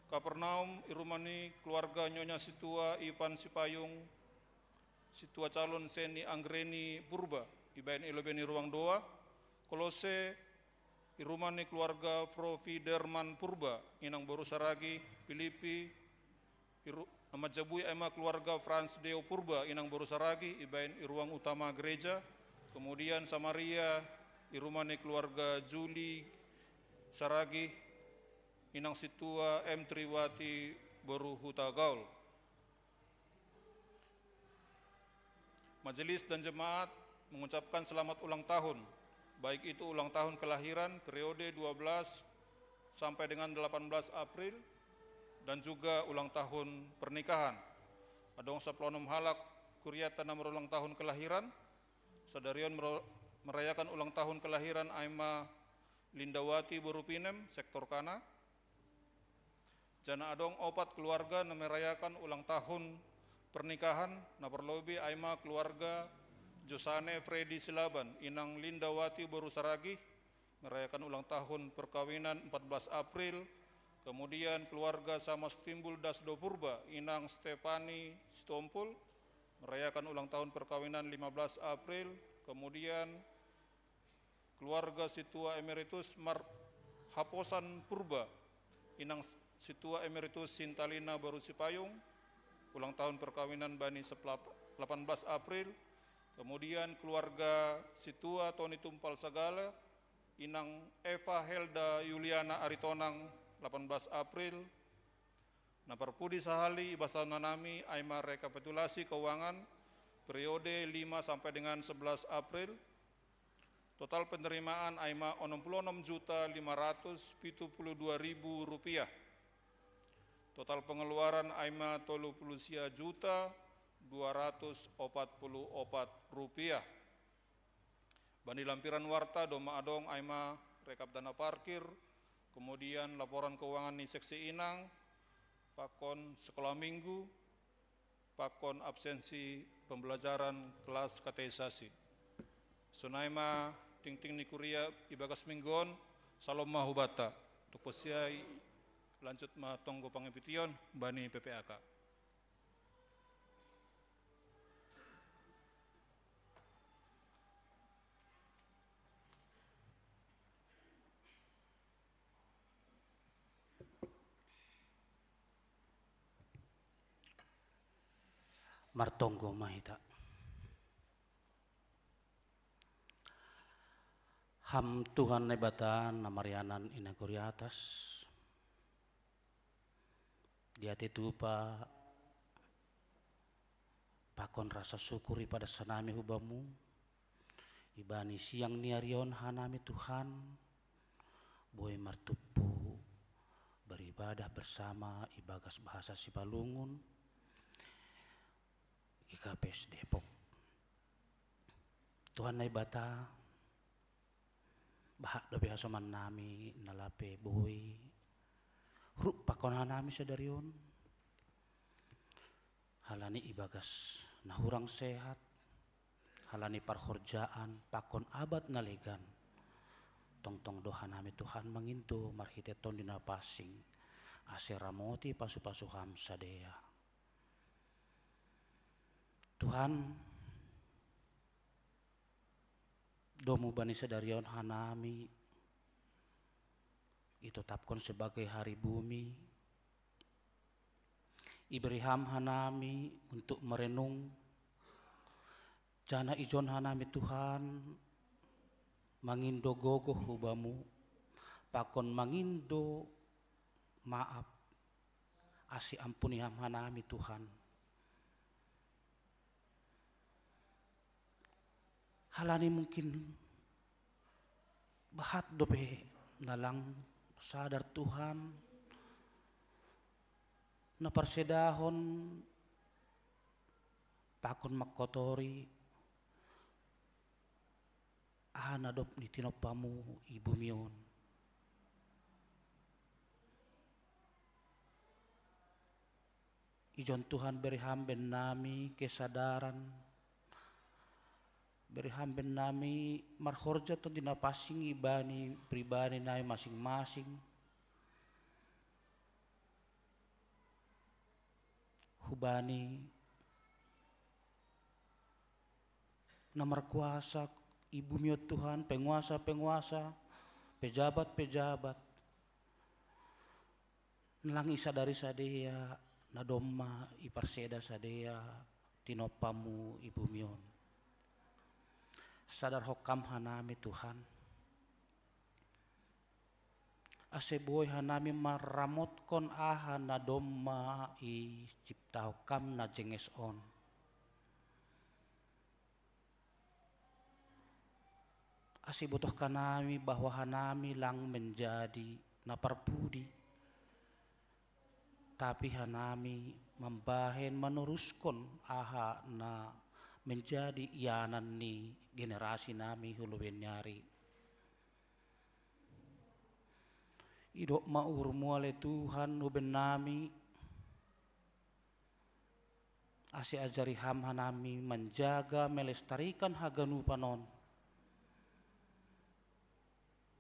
Kapernaum i rumah ni keluarga Nyonya Situa Ivan Sipayung, Situa calon Seni Anggreni Purba, ibaen i lobei ni ruang doa, Kolose i rumah ni keluarga Profiderman Purba, inang boru Saragih, Filipi, i ru-, na manjabui ai ma keluarga Frans Deo Purba, inang boru Saragih, ibaen i ruang utama gereja, kemudian Samaria, i rumah ni keluarga Juli Saragih, inang Situa M Triwati boru Hutagaol. Majelis dan jemaat mengucapkan selamat ulang tahun, baik itu ulang tahun kelahiran periode dua belas sampai dengan delapan belas April dan juga ulang tahun pernikahan. Adong sapuluh onom halak kuriatta na marulang tahun kelahiran, sadari on mero-, merayakan ulang tahun kelahiran ai ma Lindawati boru Pinem, sektor Kana, Jana adong opat keluarga na merayakan ulang tahun pernikahan, na parlobi ai ma keluarga Josane Freddy Silaban, inang Lindawati boru Saragih, merayakan ulang tahun perkawinan empat belas April. Kemudian keluarga Samas Timbul Das do Purba, inang Stefani Sitompul, merayakan ulang tahun perkawinan lima belas April. Kemudian keluarga Situa Emeritus Mar Haposan Purba, inang Situa Emeritus Sintalina Baru Sipayung, ulang tahun perkawinan bani seplap-, delapan belas April. Kemudian keluarga Situa Tony Tumpal Sagala, inang Eva Helda Yuliana Aritonang, delapan belas April. Na parpudi sahali, ibas taon nami ai ma rekapitulasi keuangan periode lima sampai dengan sebelas April. Total penerimaan ai ma onom puluh onom juta lima ratus pitu puluh dua ribu rupiah. Total pengeluaran ai ma tolu puluh sia juta dua ratus opat puluh opat rupiah. Bani lampiran warta domma adong ai ma rekap dana parkir, kemudian laporan keuangan ni seksi inang, pakon sekolah minggu, pakon absensi pembelajaran kelas kateisasi. Sonai ma tingting ni kuria ibagas minggu on. Salom ma hubata. Untuk posiai, lanjut ma tonggo pangapition bani P P A K. Martonggo ma hita. Ham Tuhan Naibata na marianan i nagori atas, diatei tupa pakon rasa syukur ipadas hanami hu Bamu, ibani siang ni ari on hanami Tuhan, boi martumpu beribadah bersama ibagas bahasa Sipalungun, G K P S Depok. Tuhan Naibata, bahat dope hasomannami na lape boi rap pakon hanami sadari on, halani ibagas na hurang sehat, halani parhorjaan pakon abat na legan. Tongtong do hanami Tuhan mangindo marhitehon Tondi Na Pansing, ase ramoti pasupasu Ham sidea. Tuhan, domu bani sadari on hanami itotapkon sebagai hari bumi, iberi Ham hanami untuk merenung, janah ijon hanami Tuhan mangindo gogoh hu Bamu, pakon mangindo maaf, ase ampuni Ham hanami Tuhan. Halani mungkin bahat dope na lang sadar Tuhan, na parsedahon pakon mangkotori aha na dob nitinompamu i bumi on. Ijon Tuhan beri Ham bennami kesadaran, beri Ham bennami marhorja Tondi Na Pansing ibani pribadi nami masing-masing. Hubani na markuasa i bumi on Tuhan, penguasa-penguasa, pejabat-pejabat, na lang isadari sidea, na domma iparseda sidea tinompamu i bumi on. Sadarhon Ham hanami Tuhan, ase boi hanami marramotkon aha na domma iciptahon Ham na jenges on. Ase ibotoh hanami bahwa hanami lang menjadi na parpudi, tapi hanami mambahen manuruskon aha na menjadi ianan ni generasi nami hu lobei ni ari. Idok ma uhurmu ale Tuhan, uben nami, ase ajari ham hanami manjaga melestarikan haganupan on.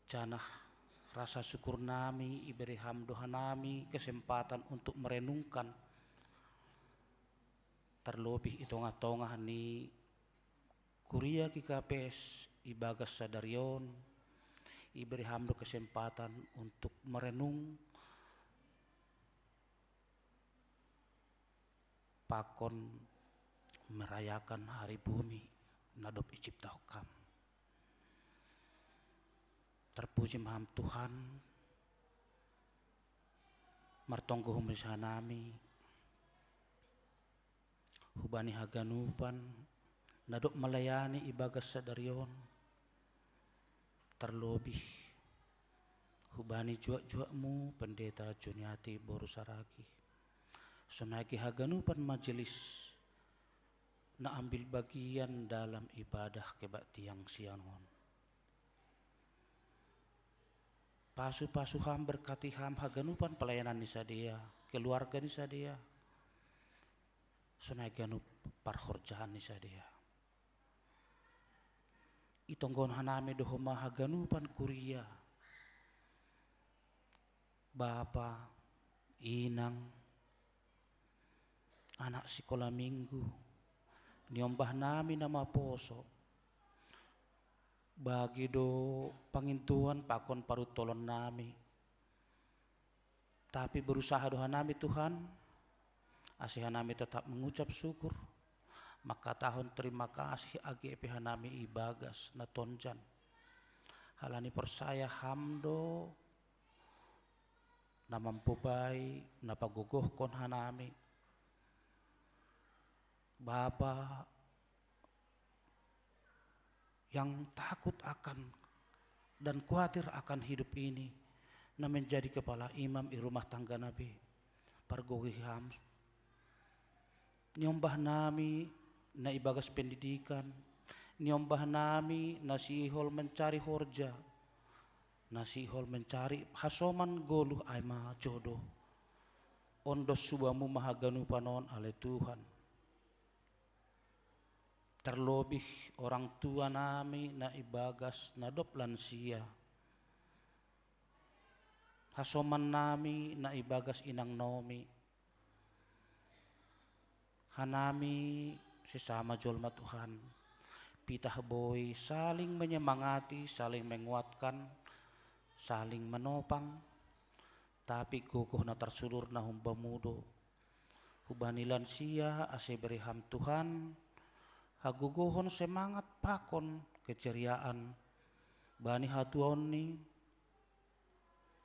Janah rasa syukur nami ibere ham do hanami kesempatan untuk merenungkan terlebih i tongah-tongah ni kuria G K P S ibagas sadari on, ibere ham do kesempatan untuk merenung pakon merayakan hari bumi na dob iciptahon ham. Terpuji ma ham Tuhan, martonggo humisi hanami, hubani haganupan na dob melayani ibagas sadari on, terlebih hubani juak-juakmu Pendeta Juniati boru Saragi, sonai ge haganupan majelis na ambil bagian dalam ibadah kebaktian siang on. Pasu-pasu ham, berkati ham haganupan pelayanan ni sidea, keluarga ni sidea, sonai ganup parhorjaan ni sidea. Itonggohon hanami do homa haganupan kuria, bapa, inang, anak sikola minggu, niombah nami na maposo, bagi do pangintuan pakon paruntolon nami. Tapi berusaha do hanami Tuhan, ase hanami tetap mengucap syukur, mangkatahon terima kasih age pe hanami ibagas na tonjan. Halani porsaya ham do na mampobai, na pagogohkon hanami, Bapa yang takut akan dan khawatir akan hidup ini, na menjadi kepala imam i rumah tanggana be, pargogohi ham. Niombah nami na ibagas pendidikan, niombah nami na sihol mencari horja, na sihol mencari hasoman goluh, ai ma jodoh. Ondos subamu ma haganupan on ale Tuhan. Terlebih orang tua nami na ibagas na dob lansia, hasoman nami na ibagas inang nomi, hanami sesama jolma Tuhan, pitah boi saling menyemangati, saling menguatkan, saling menopang, tapi gogoh na tarsulur na humbamu do. Hubani lansia ase bere ham Tuhan hagogohon, semangat pakon keceriaan bani hatuaonni,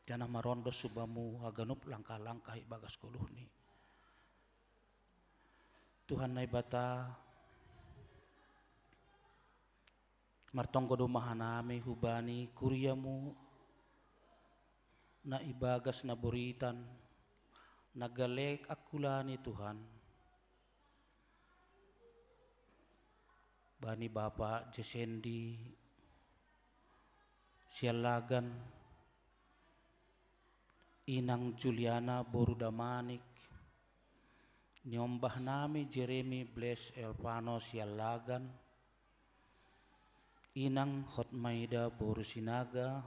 janah marondos subamu haganup langkah-langkah ibagas goluhni. Tuhan Naibata, martonggo do ma hanami hubani kuriamu na ibagas na boritan, na gale angkulani Tuhan, bani Bapa Jesendi Siallagan, Inang Juliana boru Damanik, niombah nami Jeremy Bles Elvano Siallagan, Inang Hotmaida boru Sinaga,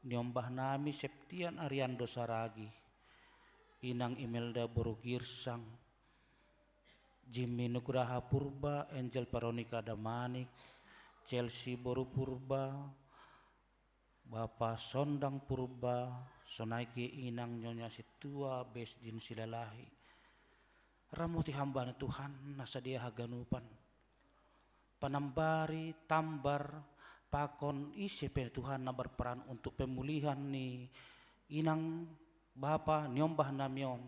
niombah nami Septian Ariando Saragi, Inang Imelda boru Girsang, Jimmy Nugraha Purba, Angel Veronica Damanik, Chelsea boru Purba, Bapa Sondang Purba, sonai ge Inang Nyonya Situa Besdin Silalahi. Ramoti hamba ni Tuhan na sadia haganupan. Panambari, tambar, pakon ise pe Tuhan na berperan untuk pemulihan ni inang, bapa, niombah nami on,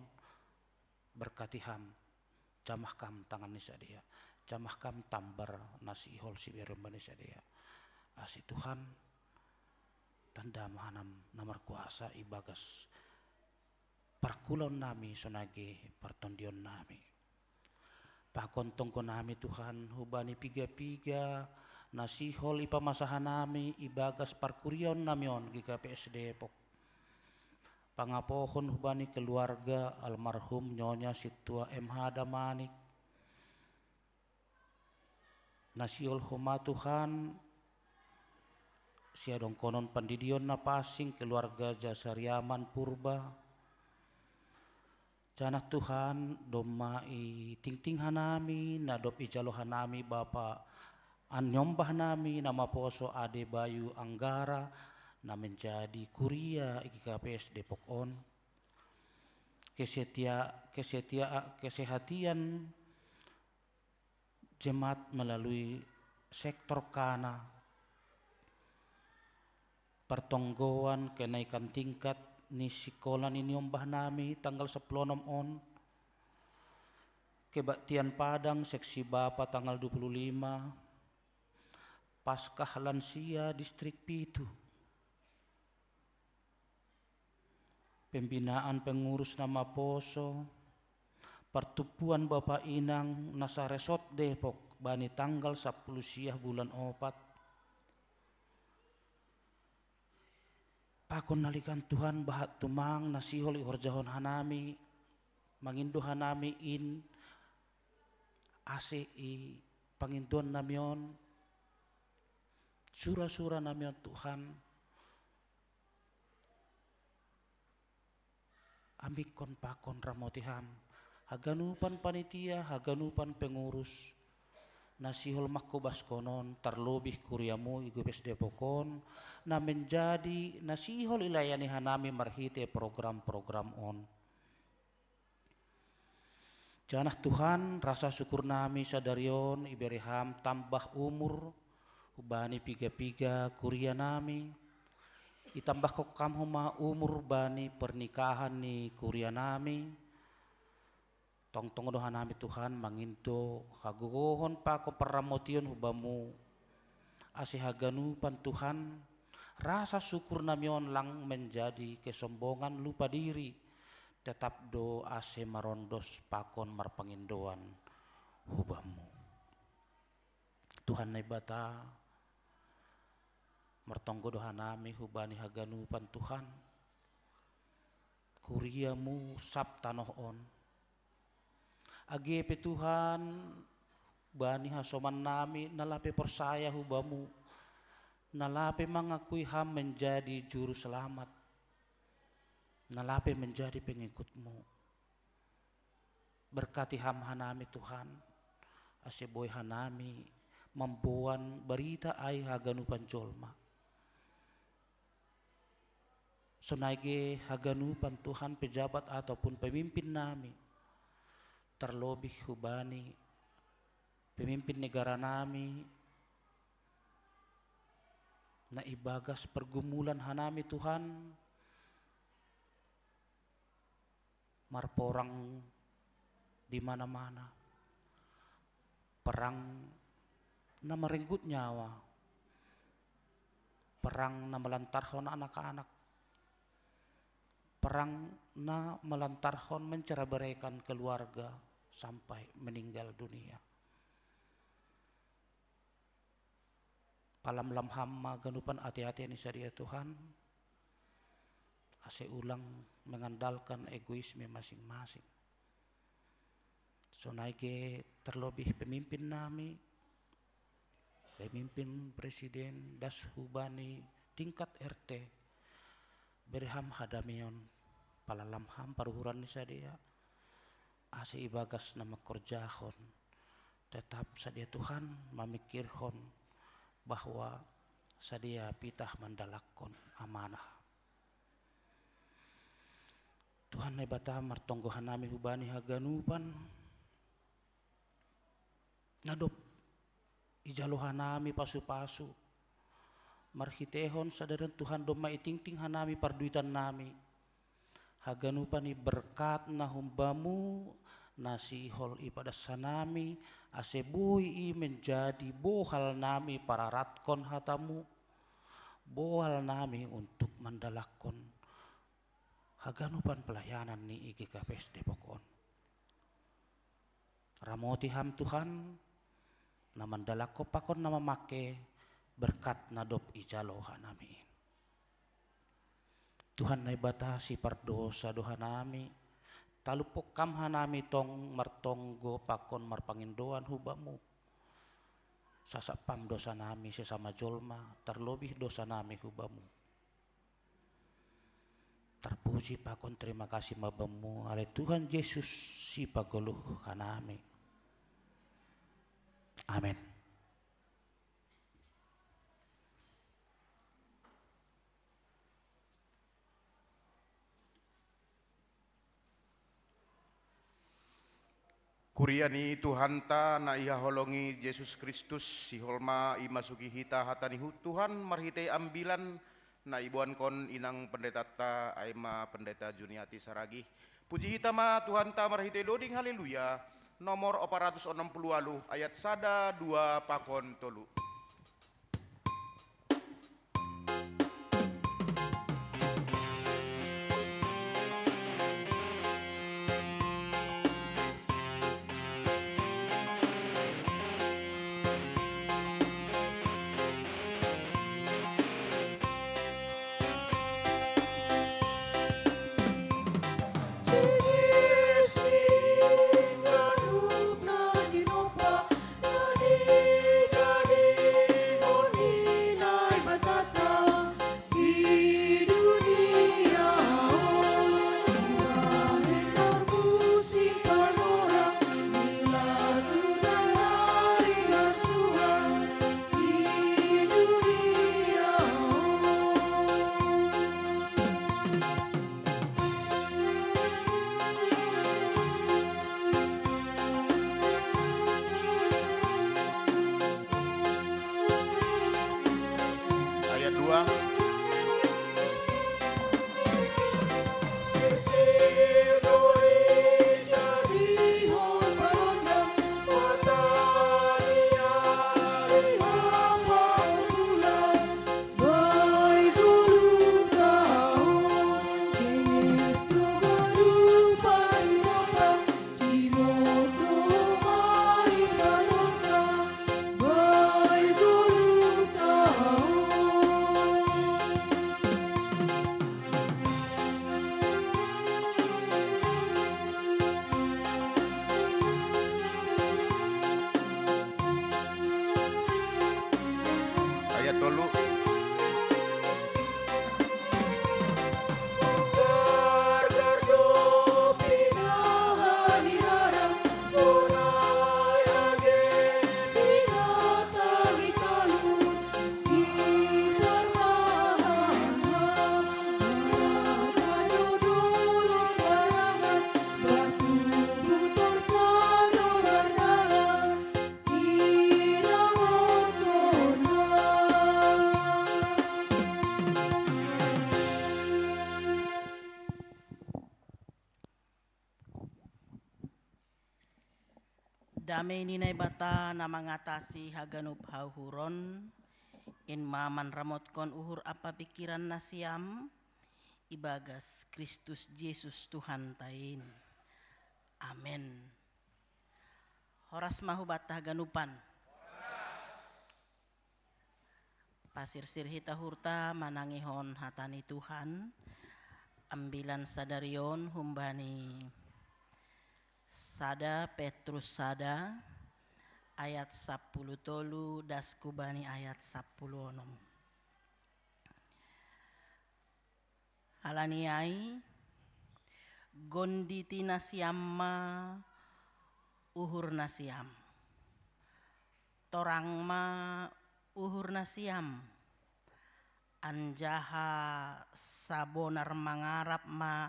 berkati ham, jamah kam tangan ni sadia, jamah kam tambar na sihol sibere bani sadia. Ase Tuhan, tanda ma hanam na markuasa ibagas parkulon nami sonai ge partondion nami. Pakon tonggo nami Tuhan hubani piga-piga na sihol ipamasa hanami ibagas parkuriaon nami on G K P S Depok. Pangapohon hubani keluarga almarhum Nyonya Situa M H Damanik. Nasihol homa Tuhan, siadongkonon pandidion na pansing keluarga Jasariaman Purba. Janah Tuhan, domma i tingting hanami, na dob ijalo hanami Bapa anniombah nami na maposo Ade Bayu Anggara, na menjadi kuria i G K P S Depok on. Kesetia, kesetia, kesehatian jemaat melalui sektor kana, pertonggoan kenaikan tingkat ni sikola ni niombah nami tanggal sepuluh onom on, kebaktian Padang seksi Bapa tanggal dua puluh lima, Paskah lansia distrik pitu, pembinaan pengurus na maposo, pertumpuan Bapa Inang na saresort Depok bani tanggal sapuluh siah bulan opat. Pakon naligan Tuhan, bahat tumang na sihol ihorjahon hanami, mangindo hanami in ase i pangindoan nami on, sura-sura nami on Tuhan, ambikkon pakon ramoti Ham, haganupan panitia, haganupan pengurus, na sihol mangkobaskon on, tarlobih kuriamu i G K P S Depok on, na menjadi na sihol ilayani hanami marhite program-program on. Janah Tuhan, rasa syukur nami sadari on ibere Ham tambah umur hubani piga-piga kuria nami. Itambahkon Ham homa umur bani pernikahan ni kuria nami. Tongtong do hanami Tuhan mangindo hagogohon pakon parramotion hu Bamu, ase haganupan Tuhan, rasa syukur nami on lang menjadi kesombongan lupa diri, tetap do ase marondos pakon marpangindoan hu Bamu. Tuhan Naibata, martonggo do hanami hubani haganupan Tuhan, kuria-Mu sab tanoh on. Age pe Tuhan, bani hasoman nami na lape porsaya hu Bamu, na lape mangakui Ham menjadi Juru Selamat, na lape menjadi pengikut-Mu. Berkati Ham hanami Tuhan, ase boi hanami mamboan barita ai haganupan jolma. Sonai ge haganupan Tuhan pejabat ataupun pemimpin nami, tarlobih hubani pemimpin negara nami, na ibagas pergumulan hanami Tuhan, marporang di mana-mana. Perang na merenggut nyawa, perang na melantarhon anak-anak, perang na melantarhon mencerai-beraikan keluarga sampai meninggal dunia. Palamlam Ham ma ganupan ate-ate ni sadia Tuhan, ase ulang mengandalkan egoisme masing-masing. Sonai ge terlobih pemimpin nami, pemimpin presiden das hubani tingkat R T, bere Ham hadameon, palamlam Ham paruhuran ni sadia, ase ibagas na mangkorjahon, tetap sadia Tuhan mamikirhon bahwa sadia pitah mandalakkon amanah. Tuhan Naibata, martonggo hanami hubani haganupan na dob ijalo hanami pasu-pasu, marhitehon sadari on Tuhan domma itingting hanami parduitan nami. Haganupan i berkat na hum Bamu, na sihol ipadas hanami, ase boi i menjadi bohal nami pararatkon hata-Mu, bohal nami untuk mandalakkon haganupan pelayanan ni I G K P S Depok on. Ramoti Ham Tuhan, na mandalakkon pakon na mamake berkat na dob ijalo hanami in. Tuhan Naibata, sipardosa do hanami, talumpok Ham hanami tong martonggo pakon marpangindoan hu Bamu. Sasap Ham dosa nami sesama jolma, tarlobih dosa nami hu Bamu. Tarpuji pakon terima kasih ma Bamu, ale Tuhan Jesus, sipagoluh hanami. Amen. Kuria ni Tuhanta na ihaholongi Jesus Kristus, sihol ma imasuki hita hata ni hu-, Tuhan marhitei ambilan na iboankon inang pendetanta, ai ma Pendeta Juniati Saragih. Puji hita ma Tuhanta marhitei doding haleluya, nomor opat ratus onom puluh waluh, ayat sada, dua, pakon tolu. Ayat dua. Ayat tolu. Damei ni Naibata na mangatasi haganup hauhuron, in ma manramotkon uhur ampa pingkiran nasiam ibagas Kristus Jesus Tuhanta in. Amen. Horas ma hubanta haganupan. Pasirsir hita uhurta manangihon hata ni Tuhan, ambilan sadari on humbani sada Petrus sada ayat sampulu tolu das hubani ayat sampulu onom. Ala ni ai, gonditi nasiam ma uhur nasiam. Torang ma uhur nasiam, anjaha sabonar mangarap ma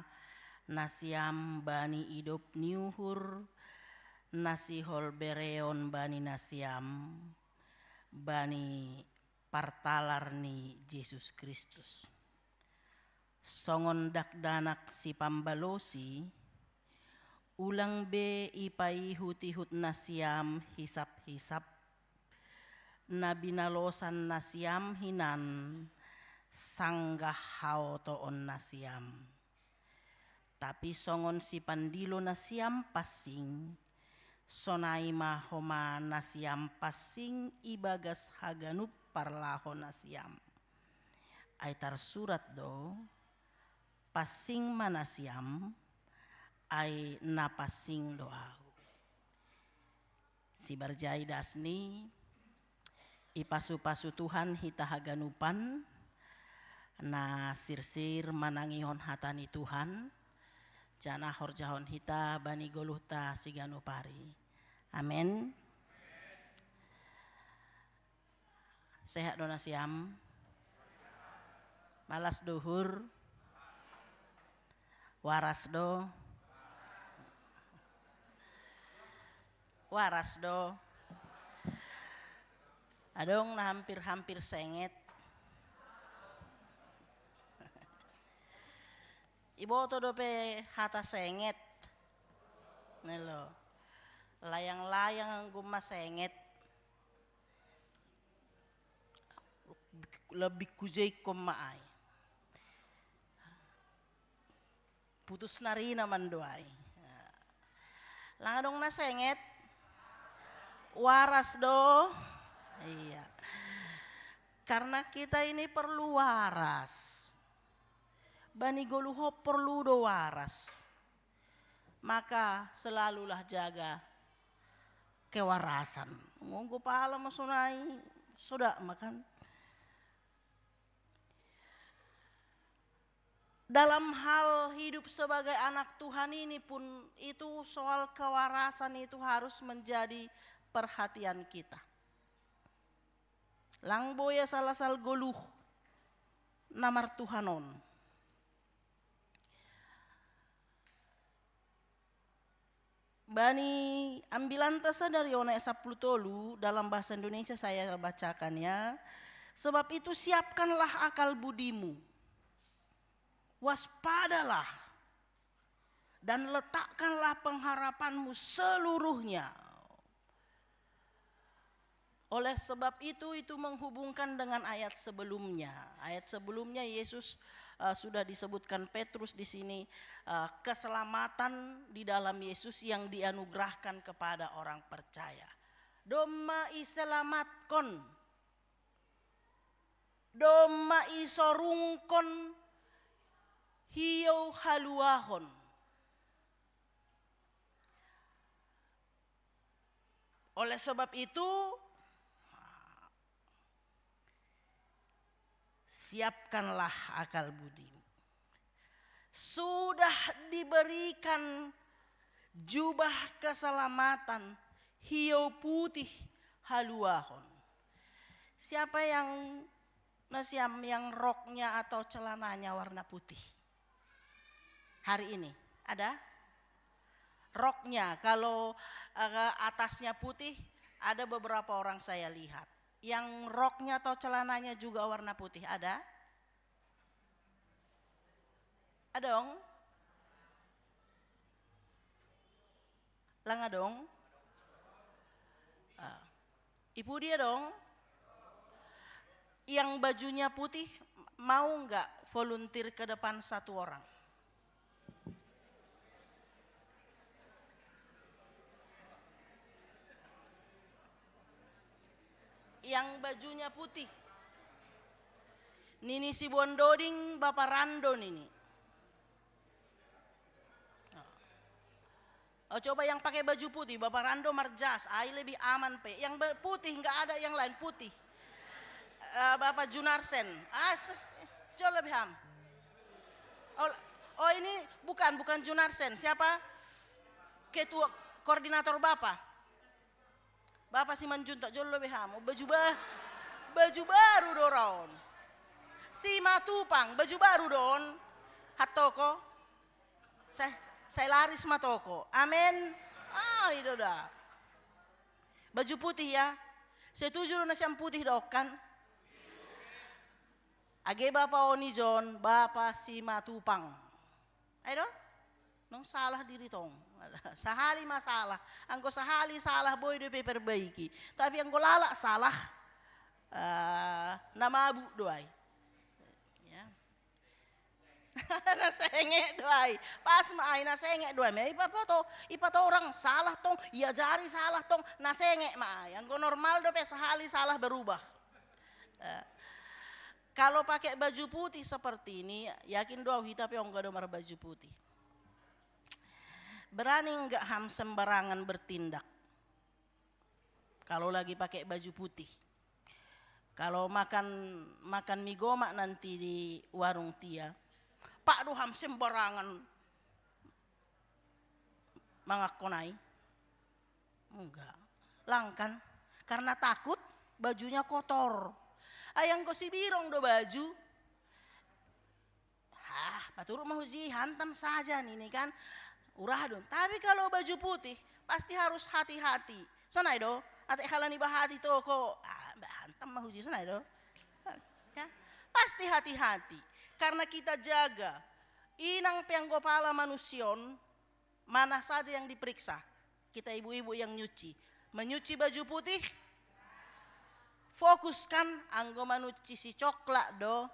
nasiam bani idop ni uhur na sihol bereon bani nasiam, bani partalar ni Jesus Kristus. Songon dakdanak sipambalosi, ulang be ipaihut-ihut nasiam hisap-hisap, na binalosan nasiam hinan sanggah haotoon nasiam. Tapi songon sipandilo nasiam pansing, sonai ma homa nasiam pansing ibagas haganup parlaho nasiam. Ai tarsurat do: Passing ma nasiam, ai na passing do ahu. Sibarjai dasni, ipasu-pasu Tuhan hita haganupan, na sirsir manangihon hata ni Tuhan, janah horjahon hita bani goluhta siganup ari. Amen. Sehat do nasiam? Malas do uhur? Waras do? Waras do? Adong na hampir-hampir senget. Iboto dope hata senget. Nelo. Layang-layang anggo ma senget. Lebih kujeikon ma ai. Putus narina mando ai. Lang adong na senget? Waras do? Iya. Karena kita ini perlu waras. Bani goluh on perlu do waras. Maka selalulah jaga kewarasan. Ngonggo pala ma sonai, sodak ma kan. Dalam hal hidup sebagai anak Tuhan ini pun, itu soal kewarasan itu harus menjadi perhatian kita. Lang boya salasal goluh na martuhan on. Bani ambilanta sadari on ayat sapuluh tolu, dalam bahasa Indonesia saya bacakan ya. Sebab itu siapkanlah akal budimu, waspadalah, dan letakkanlah pengharapanmu seluruhnya. Oleh sebab itu, itu menghubungkan dengan ayat sebelumnya. Ayat sebelumnya Yesus, eh, sudah disebutkan Petrus di sini, eh, keselamatan di dalam Yesus yang dianugerahkan kepada orang percaya. Domma iselamatkon, domma isorungkon hiou haluahon. Oleh sebab itu, siapkanlah akal budimu. Sudah diberikan jubah keselamatan, hiou putih haluahon. Siapa yang nasiam yang roknya atau celananya warna putih? Hari ini ada? Roknya, kalau, eh, atasnya putih, ada beberapa orang saya lihat. Yang roknya atau celananya juga warna putih, ada? Adong? Lang adong? Ah. Ipu dia dong? Yang bajunya putih, mau nggak volunteer ke depan satu orang? Yang bajunya putih. Nini si Bondoding, Bapak Rando nini. Oh, coba yang pakai baju putih, Bapak Rando marjas, ai lebih aman pe. Yang be-, putih, nggak ada yang lain, putih. Eh, Bapak Junarsen, ah, se-, eh, jauh lebih ham. Oh, oh, ini bukan, bukan Junarsen, siapa? Ketua koordinator Bapak. Bapak Simanjuntak, jolo be hamu. Baju ba-, baju baru do ra on. Simatupang, baju baru do on. Hattoko. Sai, sai laris ma toko. Amen. Ah, ido da. Baju putih ya. Setuju do nasiam putih do kan? Age Bapak on ijon, Bapak Simatupang. Ai do? Nong salah diri tong. Sahali ma salah. Anggo sahali salah boi dope perbaiki. Tapi anggo lalak salah, ah, na mabuk do ai. Ya. Na senge do ai. Pas ma ai na senge do ai. Ipato, ipato orang salah tong, iajari salah tong, na senge ma ai. Anggo normal dope sahali salah berubah. Eh. Kalau pakai baju putih seperti ini, yakin doa kita pe ongga do marbaju putih. Berani enggak ham sembarangan bertindak kalau lagi pakai baju putih? Kalau makan, makan mie gomak nanti di warung tia, pak do ham sembarangan mangakkonai? Enggak. Langkan. Karena takut bajunya kotor. Ayang ko sibirong do baju. Hah, paturuk mahuji, hantam saja ini kan. Urah dong. Tapi kalau baju putih, pasti harus hati-hati. Sonai do, ate halani bahati toko. Ah, hantam mahuji, sonai do. Ya, pasti hati-hati. Karena kita jaga. Inang peanggopala manusion, mana saja yang diperiksa? Kita ibu-ibu yang nyuci. Menyuci baju putih, fokuskan anggo manuci si coklat do.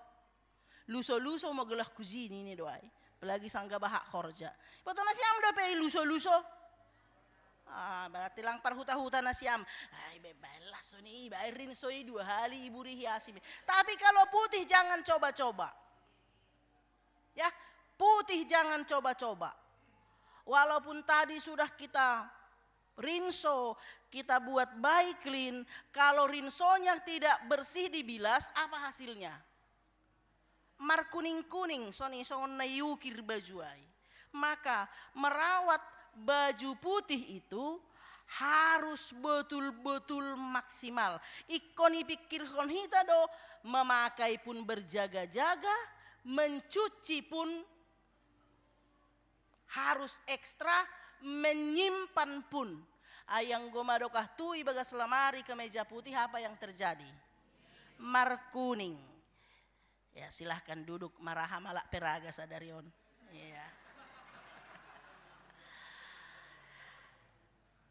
Luso-luso mo gelah kujini ini do ai. Apalagi sangga bahak horja. Iboto nasiam do pe luso-luso. Ah, berarti lang parhuta-huta nasiam. Ai, be, baiklah soni, baik rinso i dua hali iburi hiasi. Tapi kalau putih jangan coba-coba. Ya, putih jangan coba-coba. Walaupun tadi sudah kita rinso, kita buat baik clean, kalau rinsonya tidak bersih dibilas, apa hasilnya? Markuning-kuning, soni songon na iukir baju ai. Maka merawat baju putih itu harus betul-betul maksimal. Ingkon ipikirhon hita do, memakai pun berjaga-jaga, mencuci pun harus ekstra, menyimpan pun. Ayang goma dokah tu ibagas lemari kemeja putih, apa yang terjadi? Markuning. Ya, silahkan duduk, maraha malak peraga sadari on. Iya.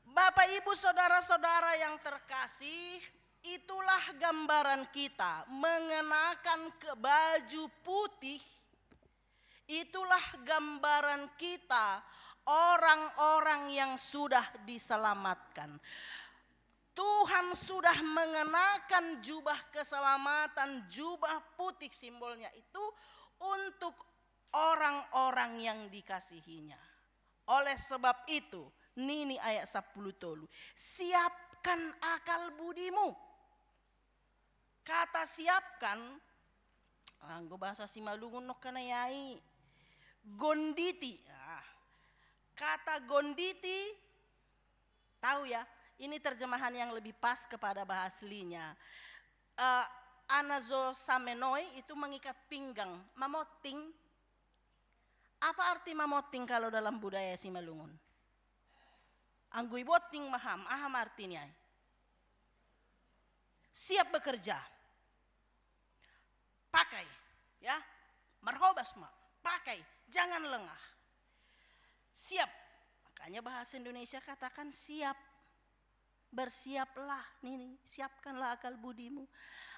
Bapak Ibu saudara-saudara yang terkasih, itulah gambaran kita mengenakan ke baju putih. Itulah gambaran kita orang-orang yang sudah diselamatkan. Tuhan sudah mengenakan jubah keselamatan, jubah putih simbolnya itu untuk orang-orang yang dikasihinya. Oleh sebab itu, nini ayat sepuluh tolu, siapkan akal budimu. Kata siapkan, anggo bahasa Simalungun nokkanai ai, gonditi. Ah, kata gonditi, tahu ya, ini terjemahan yang lebih pas kepada bahasa aslinya. Eh, anazosamenoi itu mengikat pinggang, mamotting. Apa arti mamotting kalau dalam budaya Simalungun? Anggo ibotting maham, aha ma artini ai? Siap bekerja. Pakai, ya. Marhobas ma, pakai, jangan lengah. Siap. Makanya bahasa Indonesia katakan siap. Bersiaplah, nini, siapkanlah akal budimu.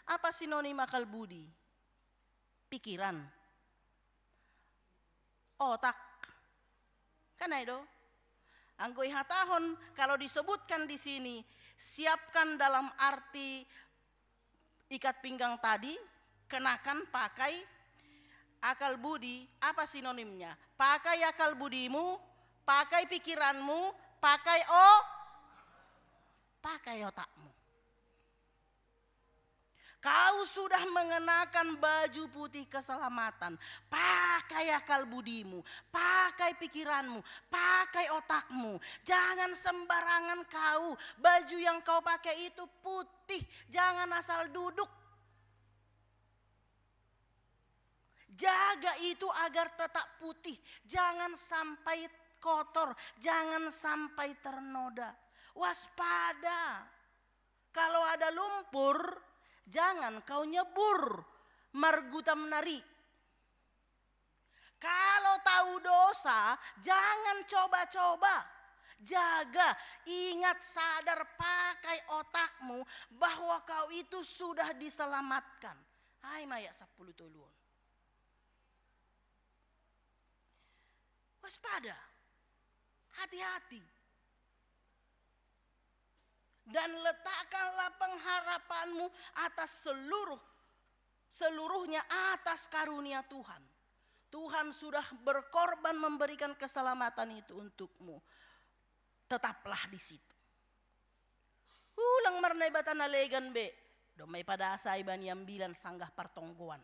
Apa sinonim akal budi? Pikiran. Otak. Kan ai do? Anggo ihatahon, kalau disebutkan di sini, siapkan dalam arti ikat pinggang tadi, kenakan, pakai, akal budi, apa sinonimnya? Pakai akal budimu, pakai pikiranmu, pakai o-, pakai otakmu. Kau sudah mengenakan baju putih keselamatan. Pakai akal budimu, pakai pikiranmu, pakai otakmu. Jangan sembarangan kau. Baju yang kau pakai itu putih, jangan asal duduk. Jaga itu agar tetap putih, jangan sampai kotor, jangan sampai ternoda. Waspada. Kalau ada lumpur, jangan kau nyebur, margutam nari. Kalau tahu dosa, jangan coba-coba. Jaga, ingat, sadar, pakai otakmu bahwa kau itu sudah diselamatkan. Ai ma ayat sepuluh tolu on. Waspada, hati-hati. Dan letakkanlah pengharapanmu atas seluruh Seluruhnya atas karunia Tuhan. Tuhan sudah berkorban memberikan keselamatan itu untukmu. Tetaplah di situ. Ulang marnai batana legan be. Domai padasa iban yang bilang sanggah pertonggoan.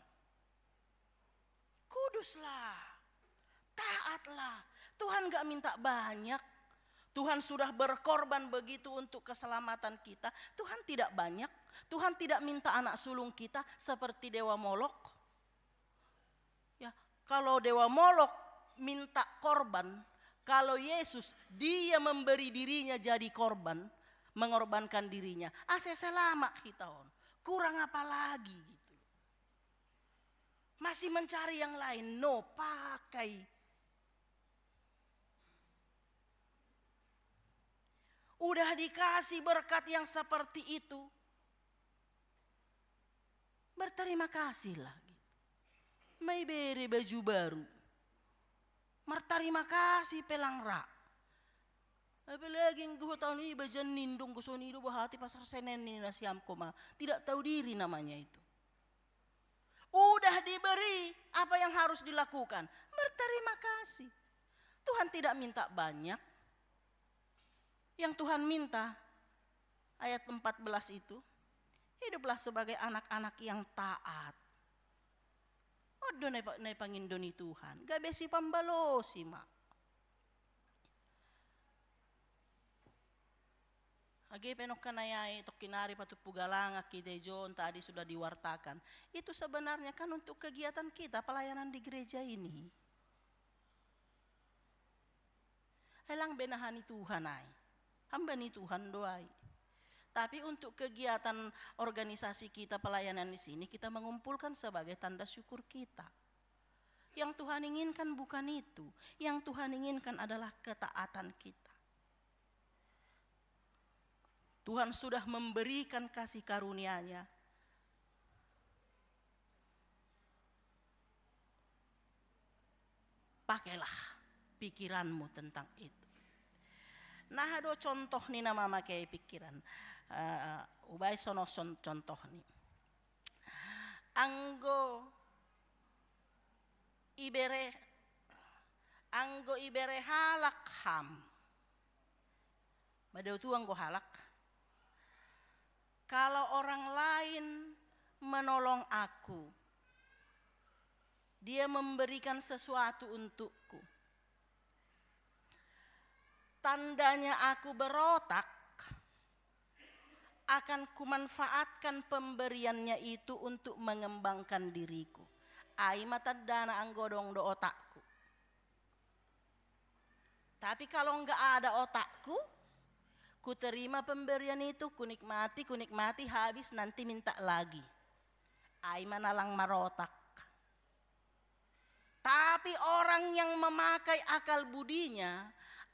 Kuduslah. Taatlah. Tuhan gak minta banyak. Tuhan sudah berkorban begitu untuk keselamatan kita. Tuhan tidak banyak. Tuhan tidak minta anak sulung kita seperti Dewa Molok. Ya, kalau Dewa Molok minta korban, kalau Yesus dia memberi dirinya jadi korban, mengorbankan dirinya. Ase selama kita on. Kurang apa lagi gitu. Masih mencari yang lain, no pakai. Udah dikasih berkat yang seperti itu. Berterima kasihlah gitu. Mai bere baju baru. Martarima kasih pelang ra. Apalagi nggo tahun ini bajan nindung gosoni do bahati pasar Senen ini nasiam koma. Tidak tahu diri namanya itu. Udah diberi apa yang harus dilakukan. Berterima kasih. Tuhan tidak minta banyak. Yang Tuhan minta, ayat empat belas itu, hiduplah sebagai anak-anak yang taat. Odo nai pa-, nai pangindoni Tuhan. Gak besi pambalosi ma. Age penokka nayai tokkinari patuppu galanga kita John tadi sudah diwartakan. Itu sebenarnya kan untuk kegiatan kita pelayanan di gereja ini. Elang benahani Tuhan ai. Hambani Tuhan doai. Tapi untuk kegiatan organisasi kita pelayanan di sini kita mengumpulkan sebagai tanda syukur kita. Yang Tuhan inginkan bukan itu. Yang Tuhan inginkan adalah ketaatan kita. Tuhan sudah memberikan kasih karunia-Nya. Pakailah pikiranmu tentang itu. Nah, do contoh ni nama makai pikiran. Uh, ubai sono son-, contoh ni. Anggo ibere, anggo ibere halak ham. Madau tu anggo halak. Kalau orang lain menolong aku, dia memberikan sesuatu untukku. Tandanya aku berotak, akan kumanfaatkan pemberiannya itu untuk mengembangkan diriku. Ai ma tandana anggo dong do otakku. Tapi kalau nggak ada otakku, kuterima pemberian itu, kunikmati, kunikmati, habis nanti minta lagi. Ai ma nalang marotak. Tapi orang yang memakai akal budinya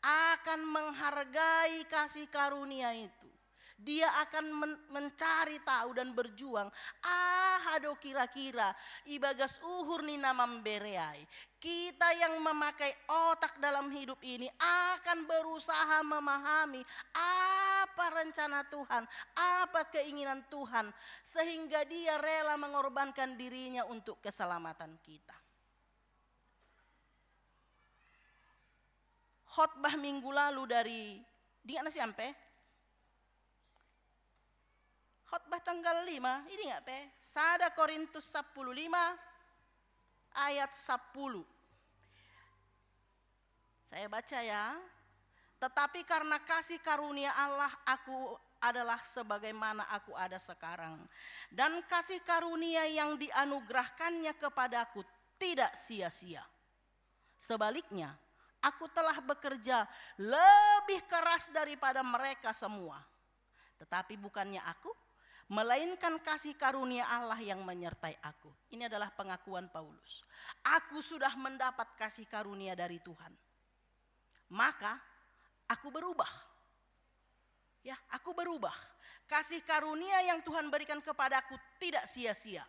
akan menghargai kasih karunia itu. Dia akan men-, mencari tahu dan berjuang. Ah, ado kira-kira ibagas uhur ni na mambere ai. Kita yang memakai otak dalam hidup ini akan berusaha memahami apa rencana Tuhan, apa keinginan Tuhan, sehingga dia rela mengorbankan dirinya untuk keselamatan kita. Khotbah minggu lalu dari, dingat nasi ampe? Khotbah tanggal lima, ini nggak pe? Sada Korintus sepuluh lima ayat sepuluh. Saya baca ya. Tetapi karena kasih karunia Allah, aku adalah sebagaimana aku ada sekarang. Dan kasih karunia yang dianugerahkannya kepadaku tidak sia-sia. Sebaliknya, aku telah bekerja lebih keras daripada mereka semua. Tetapi bukannya aku, melainkan kasih karunia Allah yang menyertai aku. Ini adalah pengakuan Paulus. Aku sudah mendapat kasih karunia dari Tuhan. Maka aku berubah. Ya, aku berubah. Kasih karunia yang Tuhan berikan kepadaku tidak sia-sia.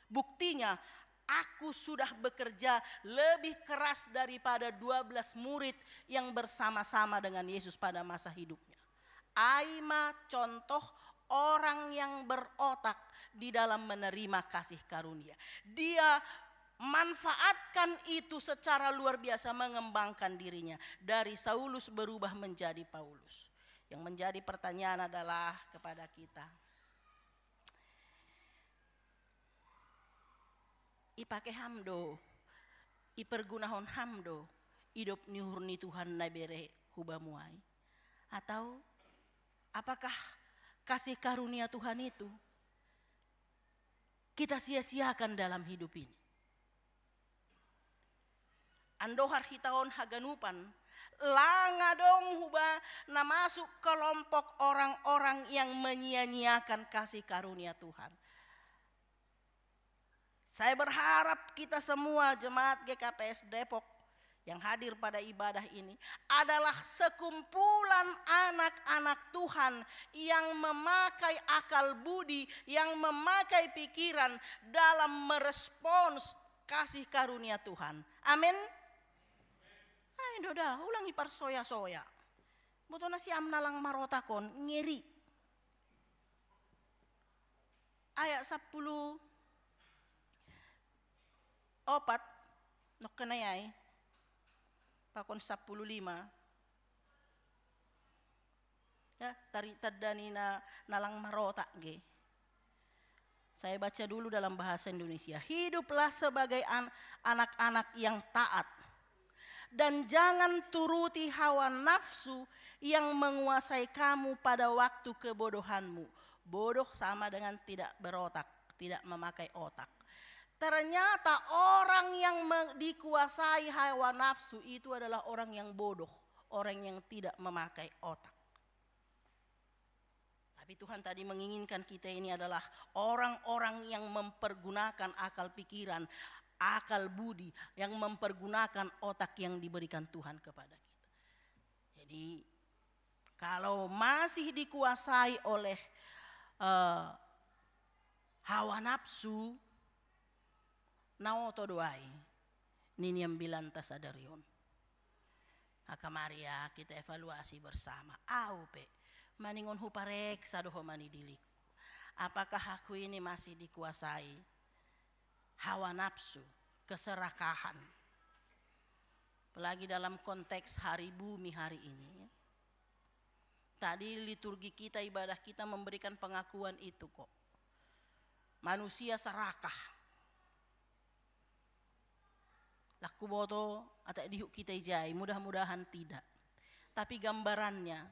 Buktinya, aku sudah bekerja lebih keras daripada dua belas murid yang bersama-sama dengan Yesus pada masa hidupnya. Ai ma contoh orang yang berotak di dalam menerima kasih karunia. Dia manfaatkan itu secara luar biasa, mengembangkan dirinya. Dari Saulus berubah menjadi Paulus. Yang menjadi pertanyaan adalah kepada kita, ipake ham do, ipergunahon ham do idop ni uhur ni Tuhan na ibere hu bamu ai? Atau apakah kasih karunia Tuhan itu kita sia-siakan dalam hidup ini? Andohar hita on haganupan, lang adong huba na masuk kelompok orang-orang yang menyia-nyiakan kasih karunia Tuhan. Saya berharap kita semua jemaat G K P S Depok yang hadir pada ibadah ini adalah sekumpulan anak-anak Tuhan yang memakai akal budi, yang memakai pikiran dalam merespons kasih karunia Tuhan. Amin. Ai do da, ulang iparsoya-soya. Boto na siam na lang marotak on, ngeri. Ayat sapuluh opat, nokkenai ai, pakon sapuluh lima. Ya, tari tanda ni na, na lang marotak ge. Saya baca dulu dalam bahasa Indonesia. Hiduplah sebagai an-, anak-anak yang taat. Dan jangan turuti hawa nafsu yang menguasai kamu pada waktu kebodohanmu. Bodoh sama dengan tidak berotak, tidak memakai otak. Ternyata orang yang me-, dikuasai hawa nafsu itu adalah orang yang bodoh, orang yang tidak memakai otak. Tapi Tuhan tadi menginginkan kita ini adalah orang-orang yang mempergunakan akal pikiran, akal budi, yang mempergunakan otak yang diberikan Tuhan kepada kita. Jadi, kalau masih dikuasai oleh, eh, hawa nafsu, na oto do ai ni niambilanta sadari on. Maka mari ya, kita evaluasi bersama. Au pe, maningon hupareksa do homa ni diriku. Apakah aku ini masih dikuasai hawa nafsu, keserakahan? Apalagi dalam konteks hari bumi hari ini, ya. Tadi liturgi kita, ibadah kita memberikan pengakuan itu kok. Manusia serakah. Lah huboto, atak dihut kita ijai, mudah-mudahan tidak. Tapi gambarannya,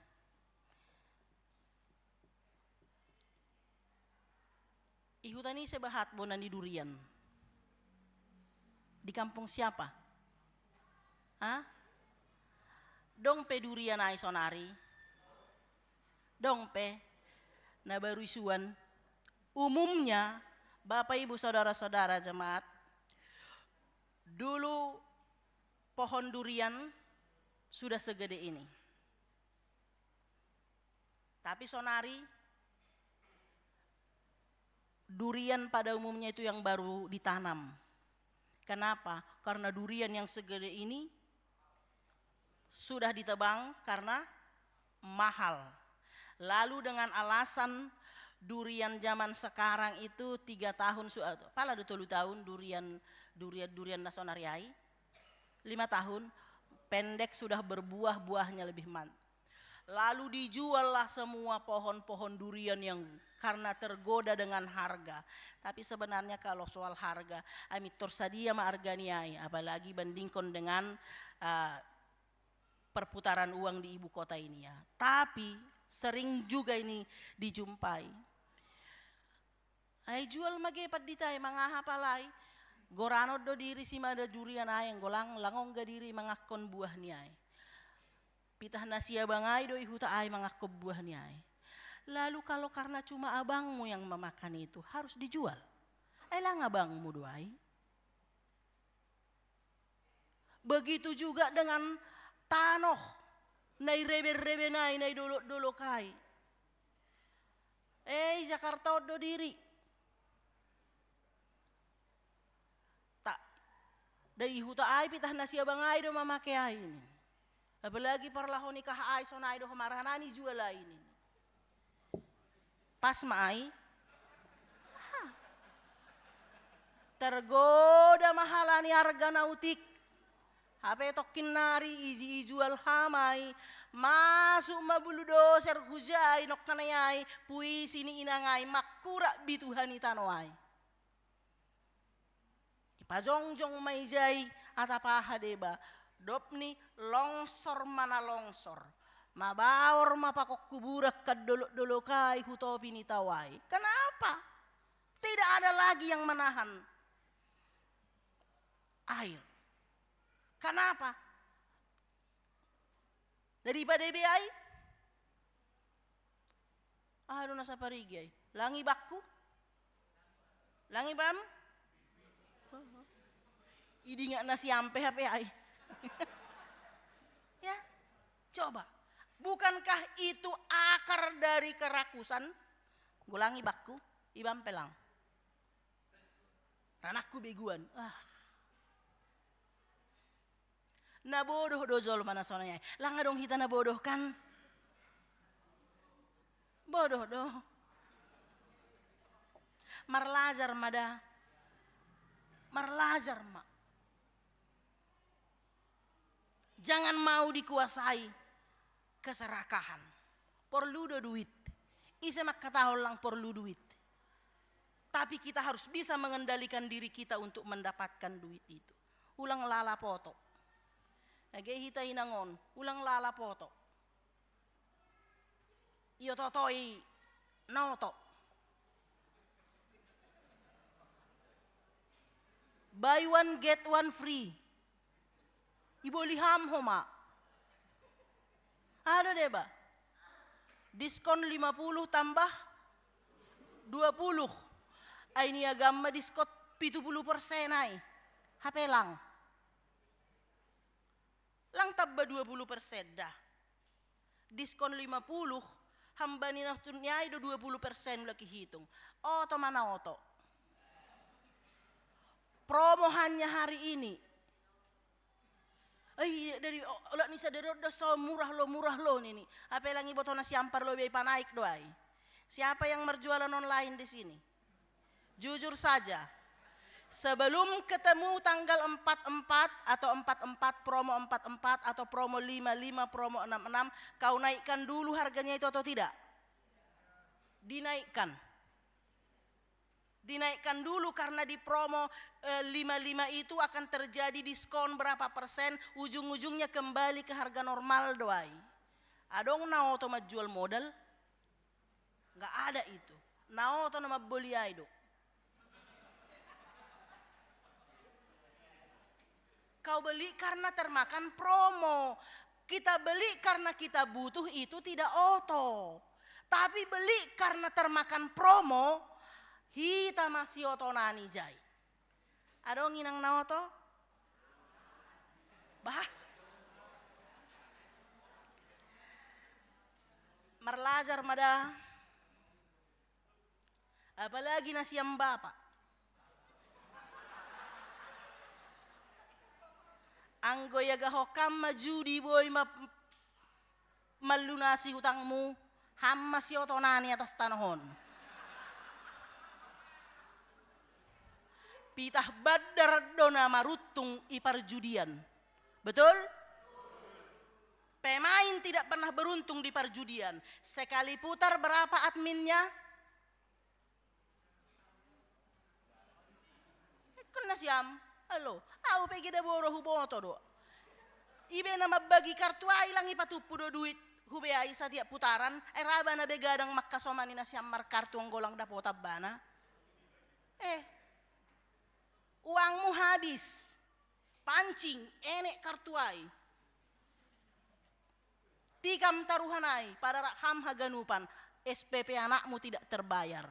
i huta ni sebehat bona ni durian. Di kampung siapa? Hah? Dong pe durian ai sonari? Dong pe. Na baru isuan. Umumnya, Bapak Ibu Saudara-saudara jemaat, dulu pohon durian sudah segede ini. Tapi sonari, durian pada umumnya itu yang baru ditanam. Kenapa? Karena durian yang segede ini sudah ditebang karena mahal. Lalu dengan alasan durian zaman sekarang itu tiga tahun, su-, pala do tolu tahun durian, durian, durian na sonari ai. Lima tahun, pendek sudah berbuah, buahnya lebih man-, lalu dijuallah semua pohon-pohon durian yang karena tergoda dengan harga. Tapi sebenarnya kalau soal harga, ai mintor sadia ma arga ni ai, apalagi bandingkon dengan, ah, perputaran uang di ibu kota ini, ya. Tapi sering juga ini dijumpai. Ai jual ma ge pandita i, mangaha pala i. Goranon do diri simada durian ai, anggo lang, lang ongga diri mangankon buah ni ai. Pitah na siabang ai do i huta ai mangankon buah ni ai. Lalu kalau karena cuma abangmu yang memakan itu, harus dijual. Ai lang abangmu do ai. Begitu juga dengan tanoh, na i rebe-rebe nai, na i dolok-dolok ai. Eh, i Jakarta on do diri. Tak, dari huta ai pitah na siabang ai do mamake ai ini. Apalagi parlahon i kaha ai sonai do homa, ra nai jual ai ini. Pas ma ai? Tergoda ma halani arga nautik. Hape tokkinnari iji ijual hamai, masuk ma bulu doser hujai nokkanai ai, puisi ni inangai, makkura bi Tuhan i tanoai. Ipajongjong ma ijai, atapaha deba, dopni longsor mana longsor. Mabaor ma pakokkuburan kan dolok-dolokai hutopi ni tawai. Kenapa? Tidak ada lagi yang menahan air. Kenapa? Daripada be ai? Aduh, nasa parigi ai. Langi bakku? Langi bam? Idinga nasi ampe hape ai. Ya, coba. Bukankah itu akar dari kerakusan? Gulangi bakku, ibam pelang. Ranakku beguan. Ah. Na bodoh do jolma na sonai ai. Langa dong hita na bodoh kan? Bodoh do. Marlajar ma da. Marlajar ma. Jangan mau dikuasai keserakahan. Porlu do duit. Ise makkatahon lang porlu duit. Tapi kita harus bisa mengendalikan diri kita untuk mendapatkan duit itu. Ulang lala poto. Age hita inangon, ulang lala poto. Iyo totoi naoto. Buy one get one free. Iboli ham homa. Ada deba. Diskon lima puluh tambah dua puluh. Ai nia gamma diskon pitu puluh persen ai. Hape lang. Lang tambah dua puluh persen dah. Diskon lima puluh, hambani naftu ni ai do dua puluh persen lagi hitung. Oto mana oto. Promo hanya hari ini. Eh, iya, dari o-, olat ni sadari do so murah lo, murah lo nini. Ape langi botona siampar lo biaya panaik doai. Siapa yang berjualan online di sini? Jujur saja. Sebelum ketemu tanggal empat empat atau empat empat promo empat empat atau promo lima lima promo enam enam, kau naikkan dulu harganya itu atau tidak? Dinaikkan. Dinaikkan dulu karena di promo, eh, lima lima itu akan terjadi diskon berapa persen, ujung-ujungnya kembali ke harga normal doai. Adong na oto menjual modal? Nggak ada itu. Na oto na mabboli ai do. Kau beli karena termakan promo. Kita beli karena kita butuh itu tidak oto. Tapi beli karena termakan promo, hita masih oto nani jai. Adong inang na oto? Bah. Marlajar mada. Apalagi nasiam bapa. Anggo ia gahokam ma judi boi ma-, mallunasi hutangmu, ham ma siotonani atas tanohon. Pitah bandar do na maruntung i parjudian. Betul? Pemain tidak pernah beruntung di parjudian. Sekali putar berapa adminnya? Ikkon nasiam, alo, au pe geda boro huboto do. Ibe na mabbagi kartu ai lang ipatuppu do duit, hube ai satiap putaran, ai raba na begadang makkasomani nasiam markartu anggo lang dapotan bana. Eh, uangmu habis. Pancing, enek kartu ai. Tikam taruhan ai, pada rak ham haganupan, S P P anakmu tidak terbayar.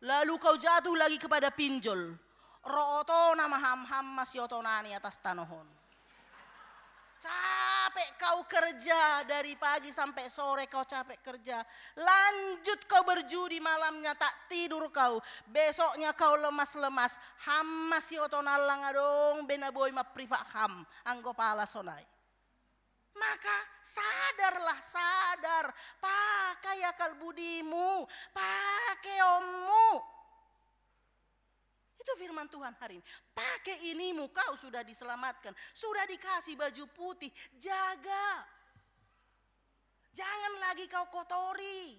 Lalu kau jatuh lagi kepada pinjol. Ro otona ma ham, ham ma siotonani atas tanohon. Capek kau kerja dari pagi sampai sore kau capek kerja. Lanjut kau berjudi malamnya tak tidur kau. Besoknya kau lemas-lemas. Ham ma siotonan lang adong be na boi ma privat ham. Anggo pala sonai. Maka sadarlah, sadar. Pakai akal budimu, pakai ommu. Itu firman Tuhan hari ini. Pakai inimu, kau sudah diselamatkan. Sudah dikasih baju putih, jaga. Jangan lagi kau kotori.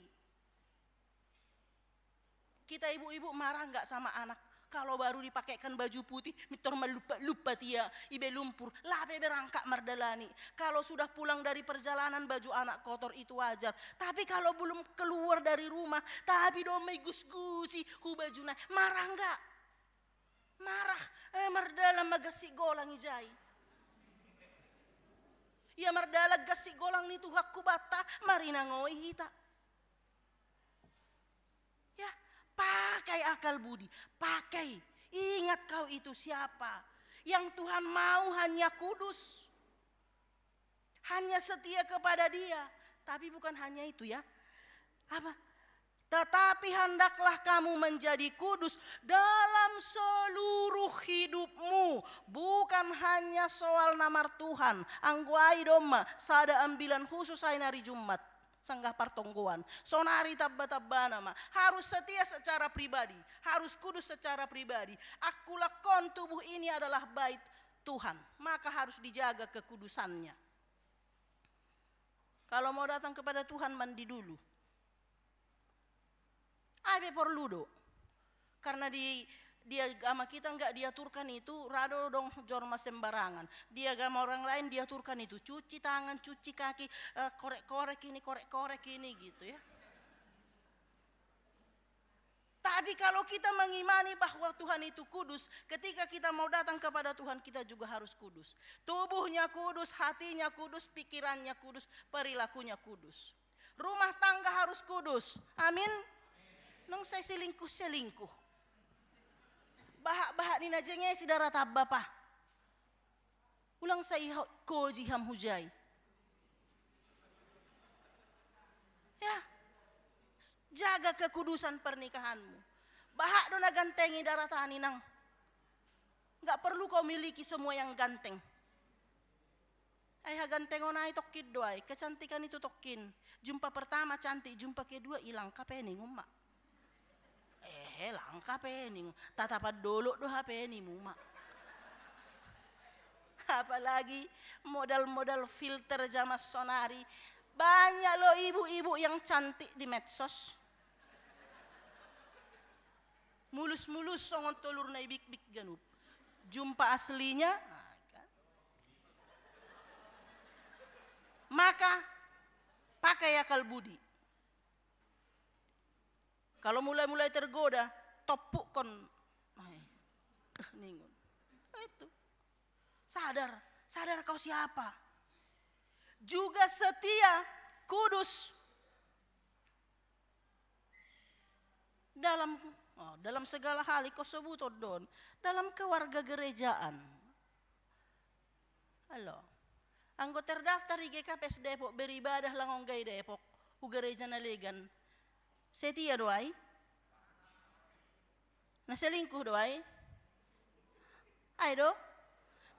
Kita ibu-ibu marah nggak sama anak? Kalau baru dipakaikan baju putih, mitor melupa-lupa tia, ibe lumpur, lape berangkat mardalani. Kalau sudah pulang dari perjalanan baju anak kotor itu wajar. Tapi kalau belum keluar dari rumah, tapi dome gus-gusi, hu baju naik, marah nggak? Marah, eh, mardala magassi golang ijai. Ya mardala gassi golang ni Tuhan ku bata, marinangoi hita. Ya, pakai akal budi, pakai. Ingat kau itu siapa. Yang Tuhan mau hanya kudus. Hanya setia kepada Dia. Tapi bukan hanya itu ya. Apa? Tetapi hendaklah kamu menjadi kudus dalam seluruh hidupmu. Bukan hanya soal namar Tuhan. Anggo ai domma sada ambilan khusus ai nari Jumat. Sanggah partonggoan. Sonari tabba-tabbana ma. Harus setia secara pribadi. Harus kudus secara pribadi. Aku lakon tubuh ini adalah bait Tuhan. Maka harus dijaga kekudusannya. Kalau mau datang kepada Tuhan, mandi dulu. Ai pe porlu do. Karena di, di agama kita nggak diaturkan itu, ra do dong jorma sembarangan. Di agama orang lain diaturkan itu, cuci tangan, cuci kaki, eh, korek-korek ini, korek-korek ini gitu ya. Tapi kalau kita mengimani bahwa Tuhan itu kudus, ketika kita mau datang kepada Tuhan, kita juga harus kudus. Tubuhnya kudus, hatinya kudus, pikirannya kudus, perilakunya kudus. Rumah tangga harus kudus. Amin. Nang sai selingkuh, selingkuh. Bahak-bahak ni na jengesi dara tabba pa. Ulang sai ho-, koji ham hujai. Ya. Jaga kekudusan pernikahanmu. Bahak do na gantengi dara tani nang. Nggak perlu kau miliki semua yang ganteng. Ai hagantengon ai tokkin do ai, kecantikan itu tokkin. Jumpa pertama cantik, jumpa kedua hilang kapening umma. Eh, langka pening. Tatapan dolok do H P ni muma. Apalagi modal-modal filter zaman sonari. Banyak lo ibu-ibu yang cantik di medsos. Mulus-mulus songon tolur na ibikbik ganup. Jumpa aslinya, nah, kan? Maka pakai akal budi. Kalau mulai-mulai tergoda, toppukkon. Ai, eh, ningon. Itu. Sadar, sadar kau siapa. Juga setia, kudus. Dalam, oh, dalam segala hal, iko sebuton don. Dalam kewargagerejaan. Halo. Anggo terdaftar di G K P S Depok, beribadah langonggai Depok, hu gereja na legan. Setia do ai? Na selingkuh do ai? Ai do?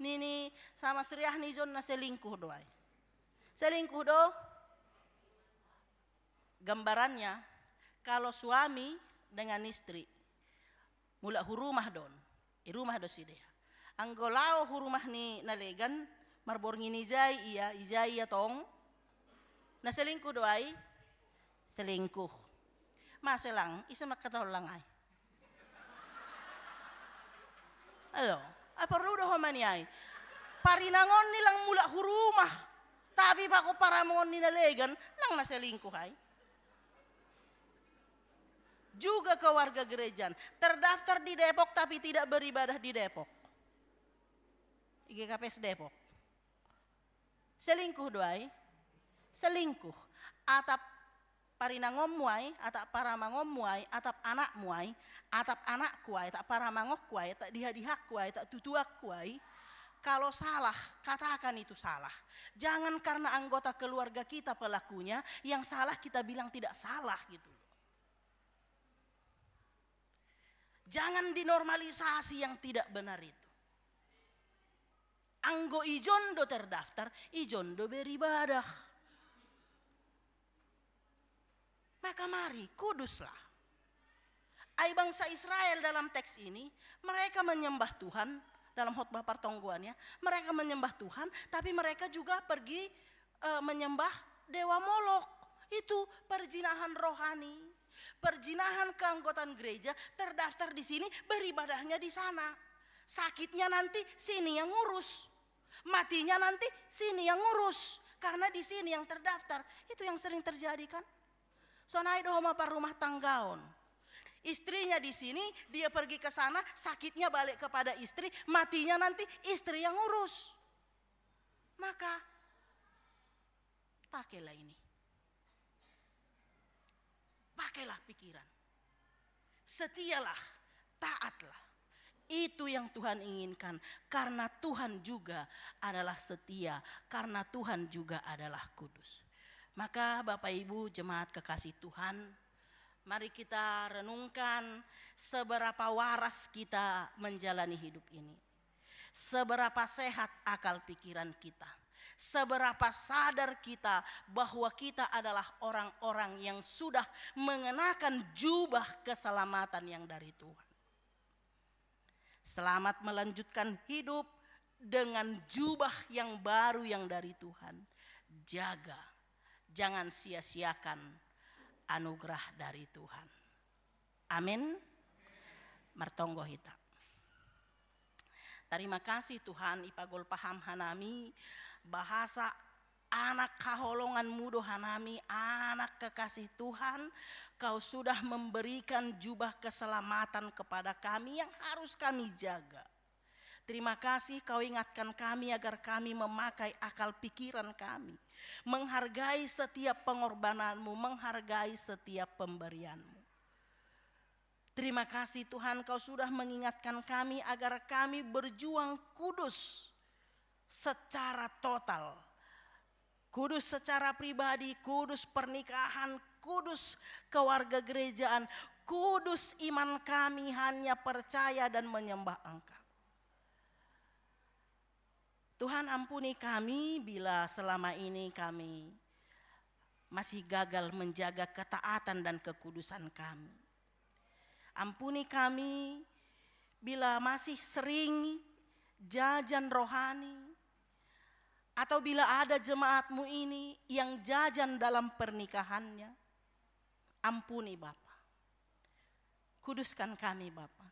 Nini sama Sriah ni John na selingkuh do ai? Selingkuh do? Gambarannya, kalau suami dengan istri, mulak hu rumah don, i rumah do sidea. Anggo lao hu rumah ni na legan, marborngin ijai ia, ijai ia tong, na selingkuh do ai? Selingkuh. Mase lang, ise mangkatahon lang ai? Alo, ai porlu do homa ni ai. Parinangon ni lang mulak hu rumah. Tapi pako paramongon ni na legan, lang na selingkuh ai. Juga kewargagerejaan. Terdaftar di Depok tapi tidak beribadah di Depok. I G K P S Depok. Selingkuh do ai? Selingkuh. Atap parinangonmu ai, atap paramangonmu ai, atap anakmu ai, atap anakku ai, atap paramangokku ai, atap dihadihakku ai, atap tutuakku ai. Kalau salah, katakan itu salah. Jangan karena anggota keluarga kita pelakunya, yang salah kita bilang tidak salah gitu loh. Jangan dinormalisasi yang tidak benar itu. Anggo ijon do terdaftar, ijon do beribadah. Maka mari, kuduslah. Ai bangsa Israel dalam teks ini, mereka menyembah Tuhan dalam khotbah pertonggoannya. Mereka menyembah Tuhan, tapi mereka juga pergi, eh, menyembah dewa Molok. Itu perzinahan rohani. Perzinahan keanggotaan gereja terdaftar di sini, beribadahnya di sana. Sakitnya nanti sini yang ngurus. Matinya nanti sini yang ngurus. Karena di sini yang terdaftar. Itu yang sering terjadi, kan? Sonai do ho ma parrumah tanggaon. Istrinya di sini, dia pergi ke sana, sakitnya balik kepada istri, matinya nanti istri yang ngurus. Maka pakailah ini. Pakailah pikiran. Setialah, taatlah. Itu yang Tuhan inginkan, karena Tuhan juga adalah setia, karena Tuhan juga adalah kudus. Maka Bapak Ibu jemaat kekasih Tuhan, mari kita renungkan seberapa waras kita menjalani hidup ini. Seberapa sehat akal pikiran kita. Seberapa sadar kita bahwa kita adalah orang-orang yang sudah mengenakan jubah keselamatan yang dari Tuhan. Selamat melanjutkan hidup dengan jubah yang baru yang dari Tuhan. Jaga, jangan sia-siakan anugerah dari Tuhan. Amin. Martonggo hita. Terima kasih Tuhan, ipagol paham hanami bahasa anak haholongan mudo hanami, anak kekasih Tuhan, kau sudah memberikan jubah keselamatan kepada kami yang harus kami jaga. Terima kasih kau ingatkan kami agar kami memakai akal pikiran kami, menghargai setiap pengorbananmu, menghargai setiap pemberianmu. Terima kasih Tuhan kau sudah mengingatkan kami agar kami berjuang kudus secara total. Kudus secara pribadi, kudus pernikahan, kudus keluarga gerejaan, kudus iman kami hanya percaya dan menyembah Engkau. Tuhan ampuni kami bila selama ini kami masih gagal menjaga ketaatan dan kekudusan kami. Ampuni kami bila masih sering jajan rohani, atau bila ada jemaatmu ini yang jajan dalam pernikahannya, ampuni Bapa. Kuduskan kami Bapa.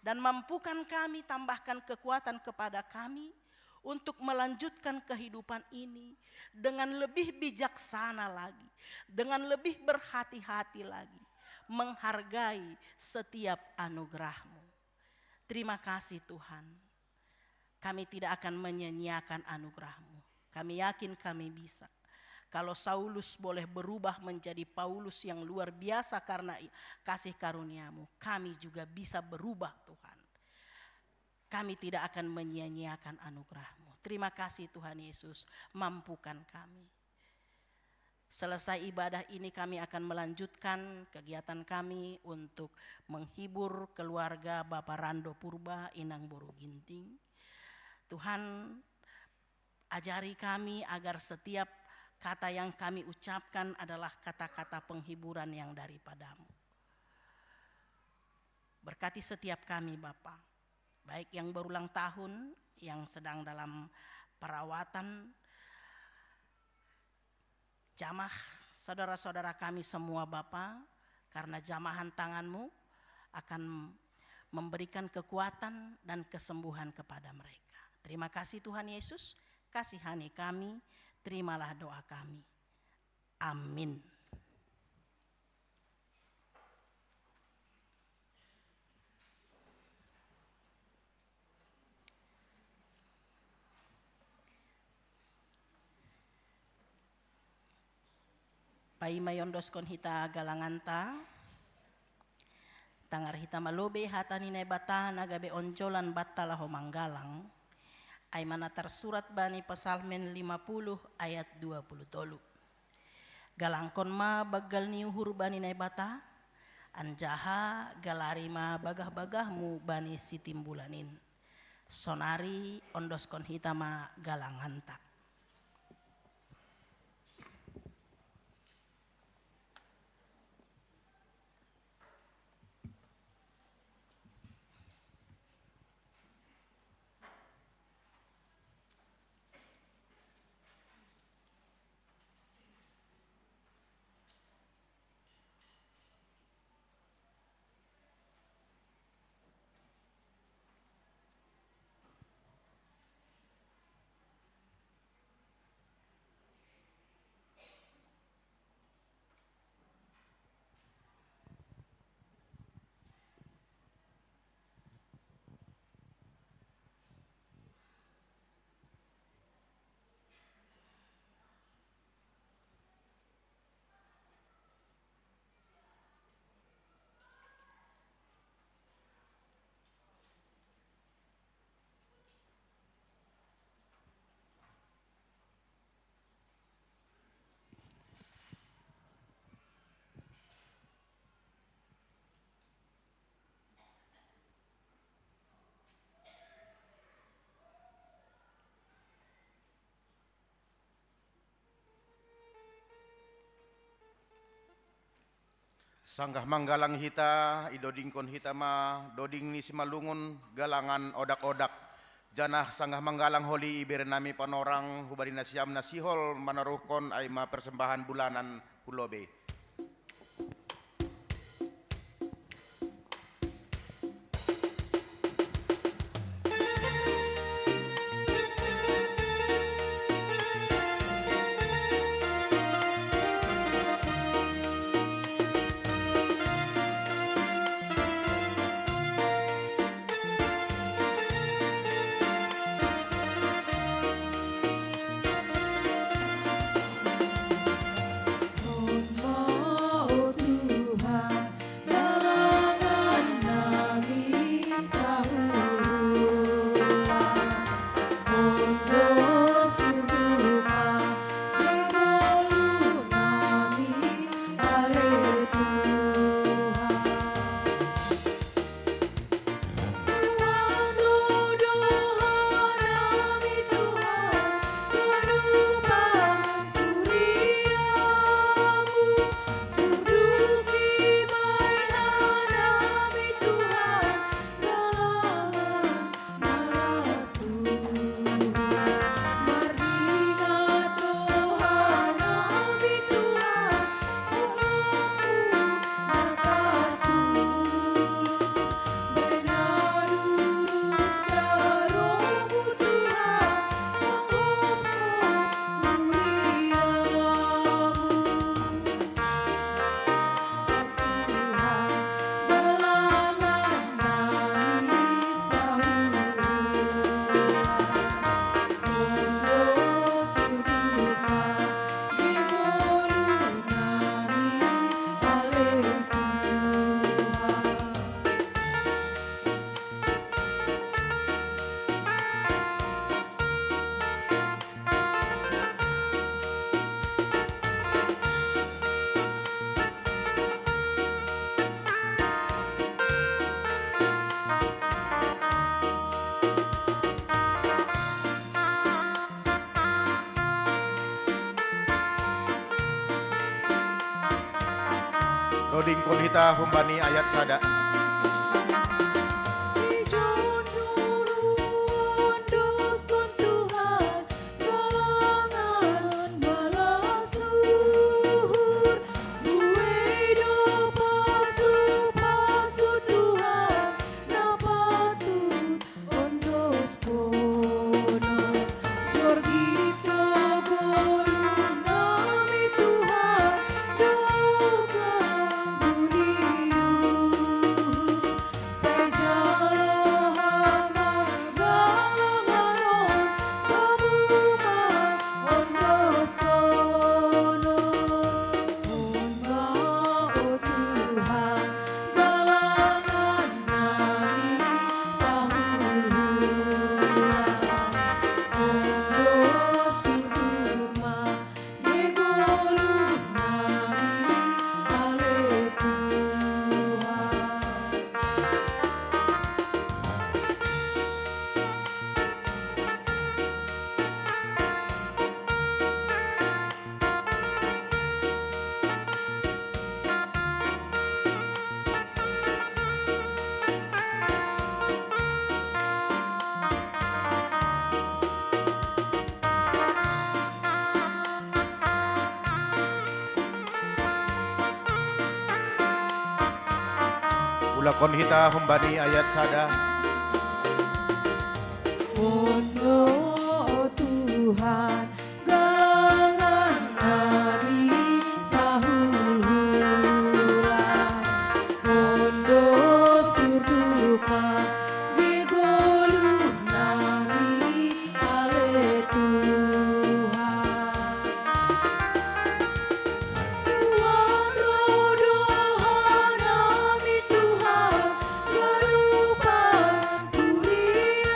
Dan mampukan kami, tambahkan kekuatan kepada kami untuk melanjutkan kehidupan ini dengan lebih bijaksana lagi, dengan lebih berhati-hati lagi, menghargai setiap anugerah-Mu. Terima kasih Tuhan. Kami tidak akan menyanyiakan anugerah-Mu. Kami yakin kami bisa. Kalau Saulus boleh berubah menjadi Paulus yang luar biasa karena i-, kasih karunia-Mu, kami juga bisa berubah Tuhan. Kami tidak akan menyia-nyiakan anugerah-Mu. Terima kasih Tuhan Yesus, mampukan kami. Selesai ibadah ini kami akan melanjutkan kegiatan kami untuk menghibur keluarga Bapak Rando Purba, Inang Boru Ginting. Tuhan, ajari kami agar setiap kata yang kami ucapkan adalah kata-kata penghiburan yang daripada-Mu. Berkati setiap kami Bapa, baik yang berulang tahun, yang sedang dalam perawatan, jamah saudara-saudara kami semua Bapa, karena jamahan tangan-Mu akan memberikan kekuatan dan kesembuhan kepada mereka. Terima kasih Tuhan Yesus, kasihani kami, terimalah doa kami. Amin. Paima iondoskon hita galanganta, tangar hita ma lobei hata ni Naibata na gabe onjolan banta laho manggalang, ai ma na tarsurat bani Psalmen lima puluh ayat dua puluh tolu. Galangkon ma banggal ni uhur bani Naibata, anjaha galari ma bagah-bagahmu bani Sitimbulan in. Sonari ondoskon hita ma galanganta. Sanggah manggalang hita, idodingkon hita ma doding ni Simalungun, galangan odak-odak. Janah sanggah manggalang holi ibere nami panorang hubani nasiam na sihol manaruhkon ai ma persembahan bulanan hu lobei. Dodingkon hita humbani ayat sada. Ulakon hita humbani ayat sada. Ondo, o Tuhan, galangan nami sahulhulan. Ondo surdupan, gegoluh nami ale Tuhan. Tuhan, rodohan nami Tuhan, garupan kuriamu.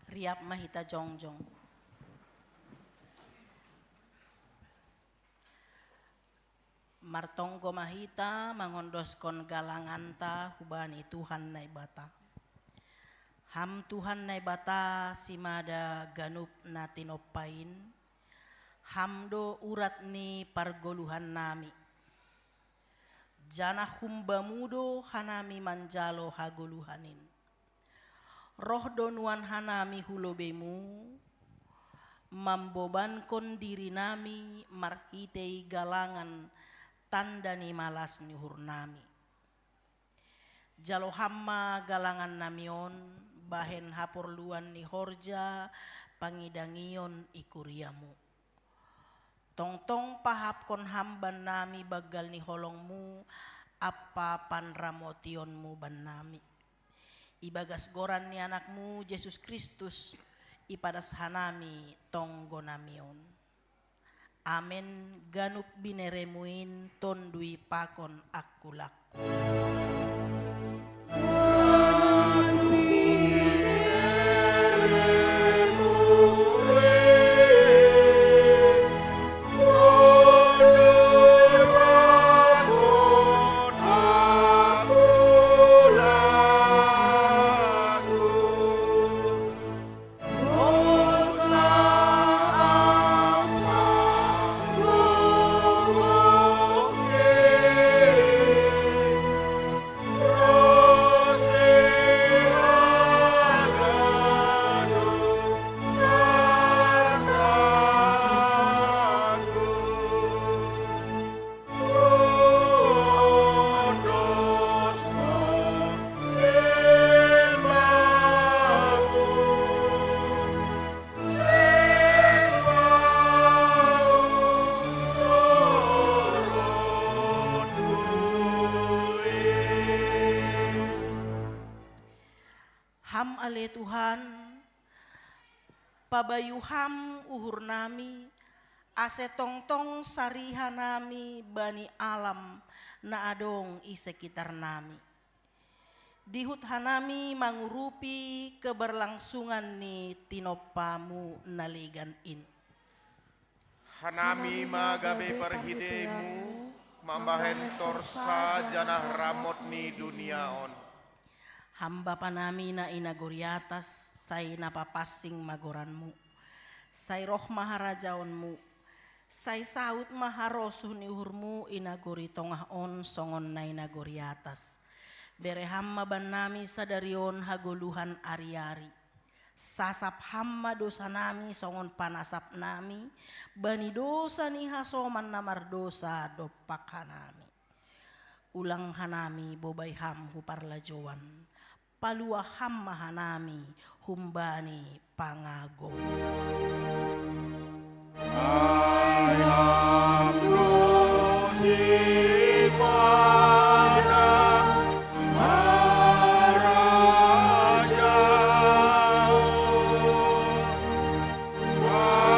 Riap ma hita jongjong. Martonggo ma hita mangondoskon galanganta hubani Tuhan Naibata. Ham Tuhan Naibata simada ganup na tinompa in, Ham do urat ni pargoluhannami. Janah hum-Bamu do hanami manjalo hagoluhan in. Roh do nuan hanami hu lobei-Mu, mambobankon dirinami marhitei galangan tanda ni malas ni uhurnami. Jalo Ham ma galangannami on bahen haporluan ni horja pangidangion i kuria-Mu. Tongtong pahapkon Ham bannami banggal ni holong-Mu ampa panramotion-Mu bannami. Ibagas goran ni Anak-Mu Jesus Kristus, ipadas hanami tonggonami on. Amen. Ganup binere-Mu in tondui pakon angkulangku. Ham ale Tuhan, pabayu Ham uhurnami, ase tongtong sarihanami bani alam na adong i sekitarnami. Dihut hanami mangurupi keberlangsungan ni tinompa-Mu na legan in. Hanami ma gabe parhitei-Mu mambahen torsa janah ramot ni dunia on. Ham Bapanami na i nagori atas, sai na papansing ma goran-Mu. Sai roh ma harajaon-Mu. Sai saut ma harosuh ni uhur-Mu i nagori tongah on songon na i nagori atas. Bere Ham ma bannami sadari on hagoluhan ari-ari. Sasap Ham ma dosanami songon panasapnami bani dosa ni hasoman na mardosa dompak hanami. Ulang hanami bobai Ham hu parlajouan, palua Ham ma hanami humbani pangago. Ai Ham do sipata marajaon, manggothahon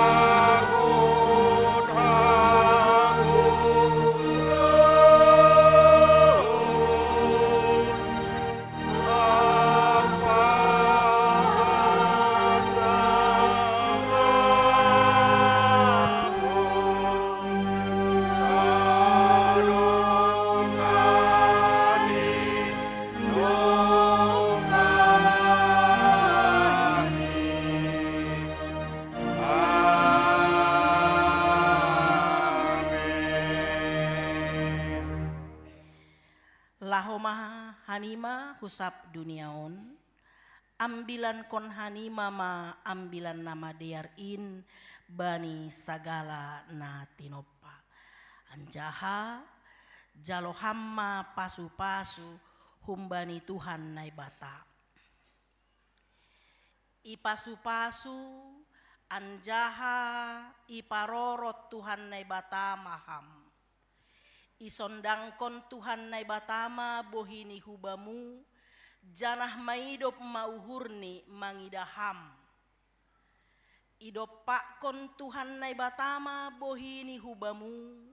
Laho ma hanima hu sab dunia on, ambilankon hanima ma ambilan na madear in bani sagala na tinompa. Anjaha jalo Ham ma pasu-pasu humbani Tuhan Naibata. Ipasu-pasu anjaha iparorot Tuhan Naibata ma Ham. Isondangkon Tuhan Naibata ma bohi-Ni hu Bamu, janah maidop ma uhur-Ni mangidah Ham. Idompakkon Tuhan Naibata ma bohi-Ni hu Bamu,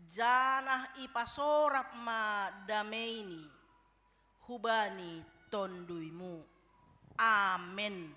janah ipasorap ma damei-Ni hubani tonduimu. Amin.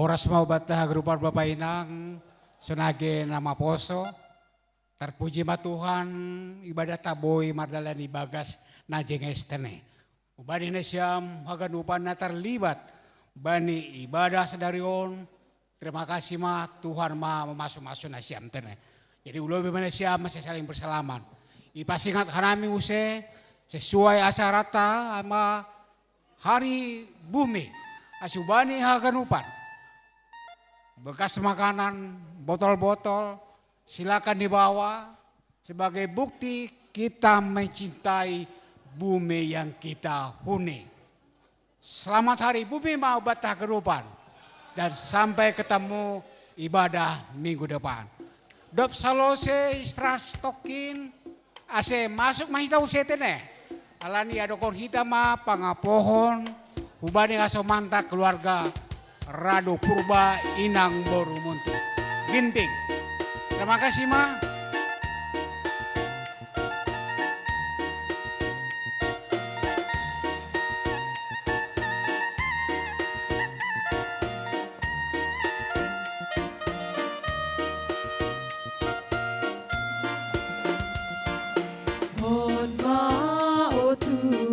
Horas ma ubat haganupan bapa inang, songon na maposo. Tarpuji ma Tuhan, ibadah ta boi mardalan di bagas na jenges tene. Hubani nasiam haganupan na tarlibat bani ibadah sadari on, terima kasih ma, Tuhan ma mamasu-masu nasiam tene. Jadi ulobi ma nasiam asa saling bersalaman. Ipasingat hanami muse sesuai acaranta ma hari bumi, asa hubani haganupan. Bekas makanan, botol-botol, silakan dibawa sebagai bukti kita mencintai bumi yang kita huni. Selamat hari bumi ma ubat haganupan. Dan sampai ketemu ibadah minggu depan. Dob salose Istra Stokin, ase masuk ma hita muse tene. Alani adokhon hita ma pangapohon hubani hasomanta keluarga Radu Purba inang boru Munti. Ginting. Terima kasih ma.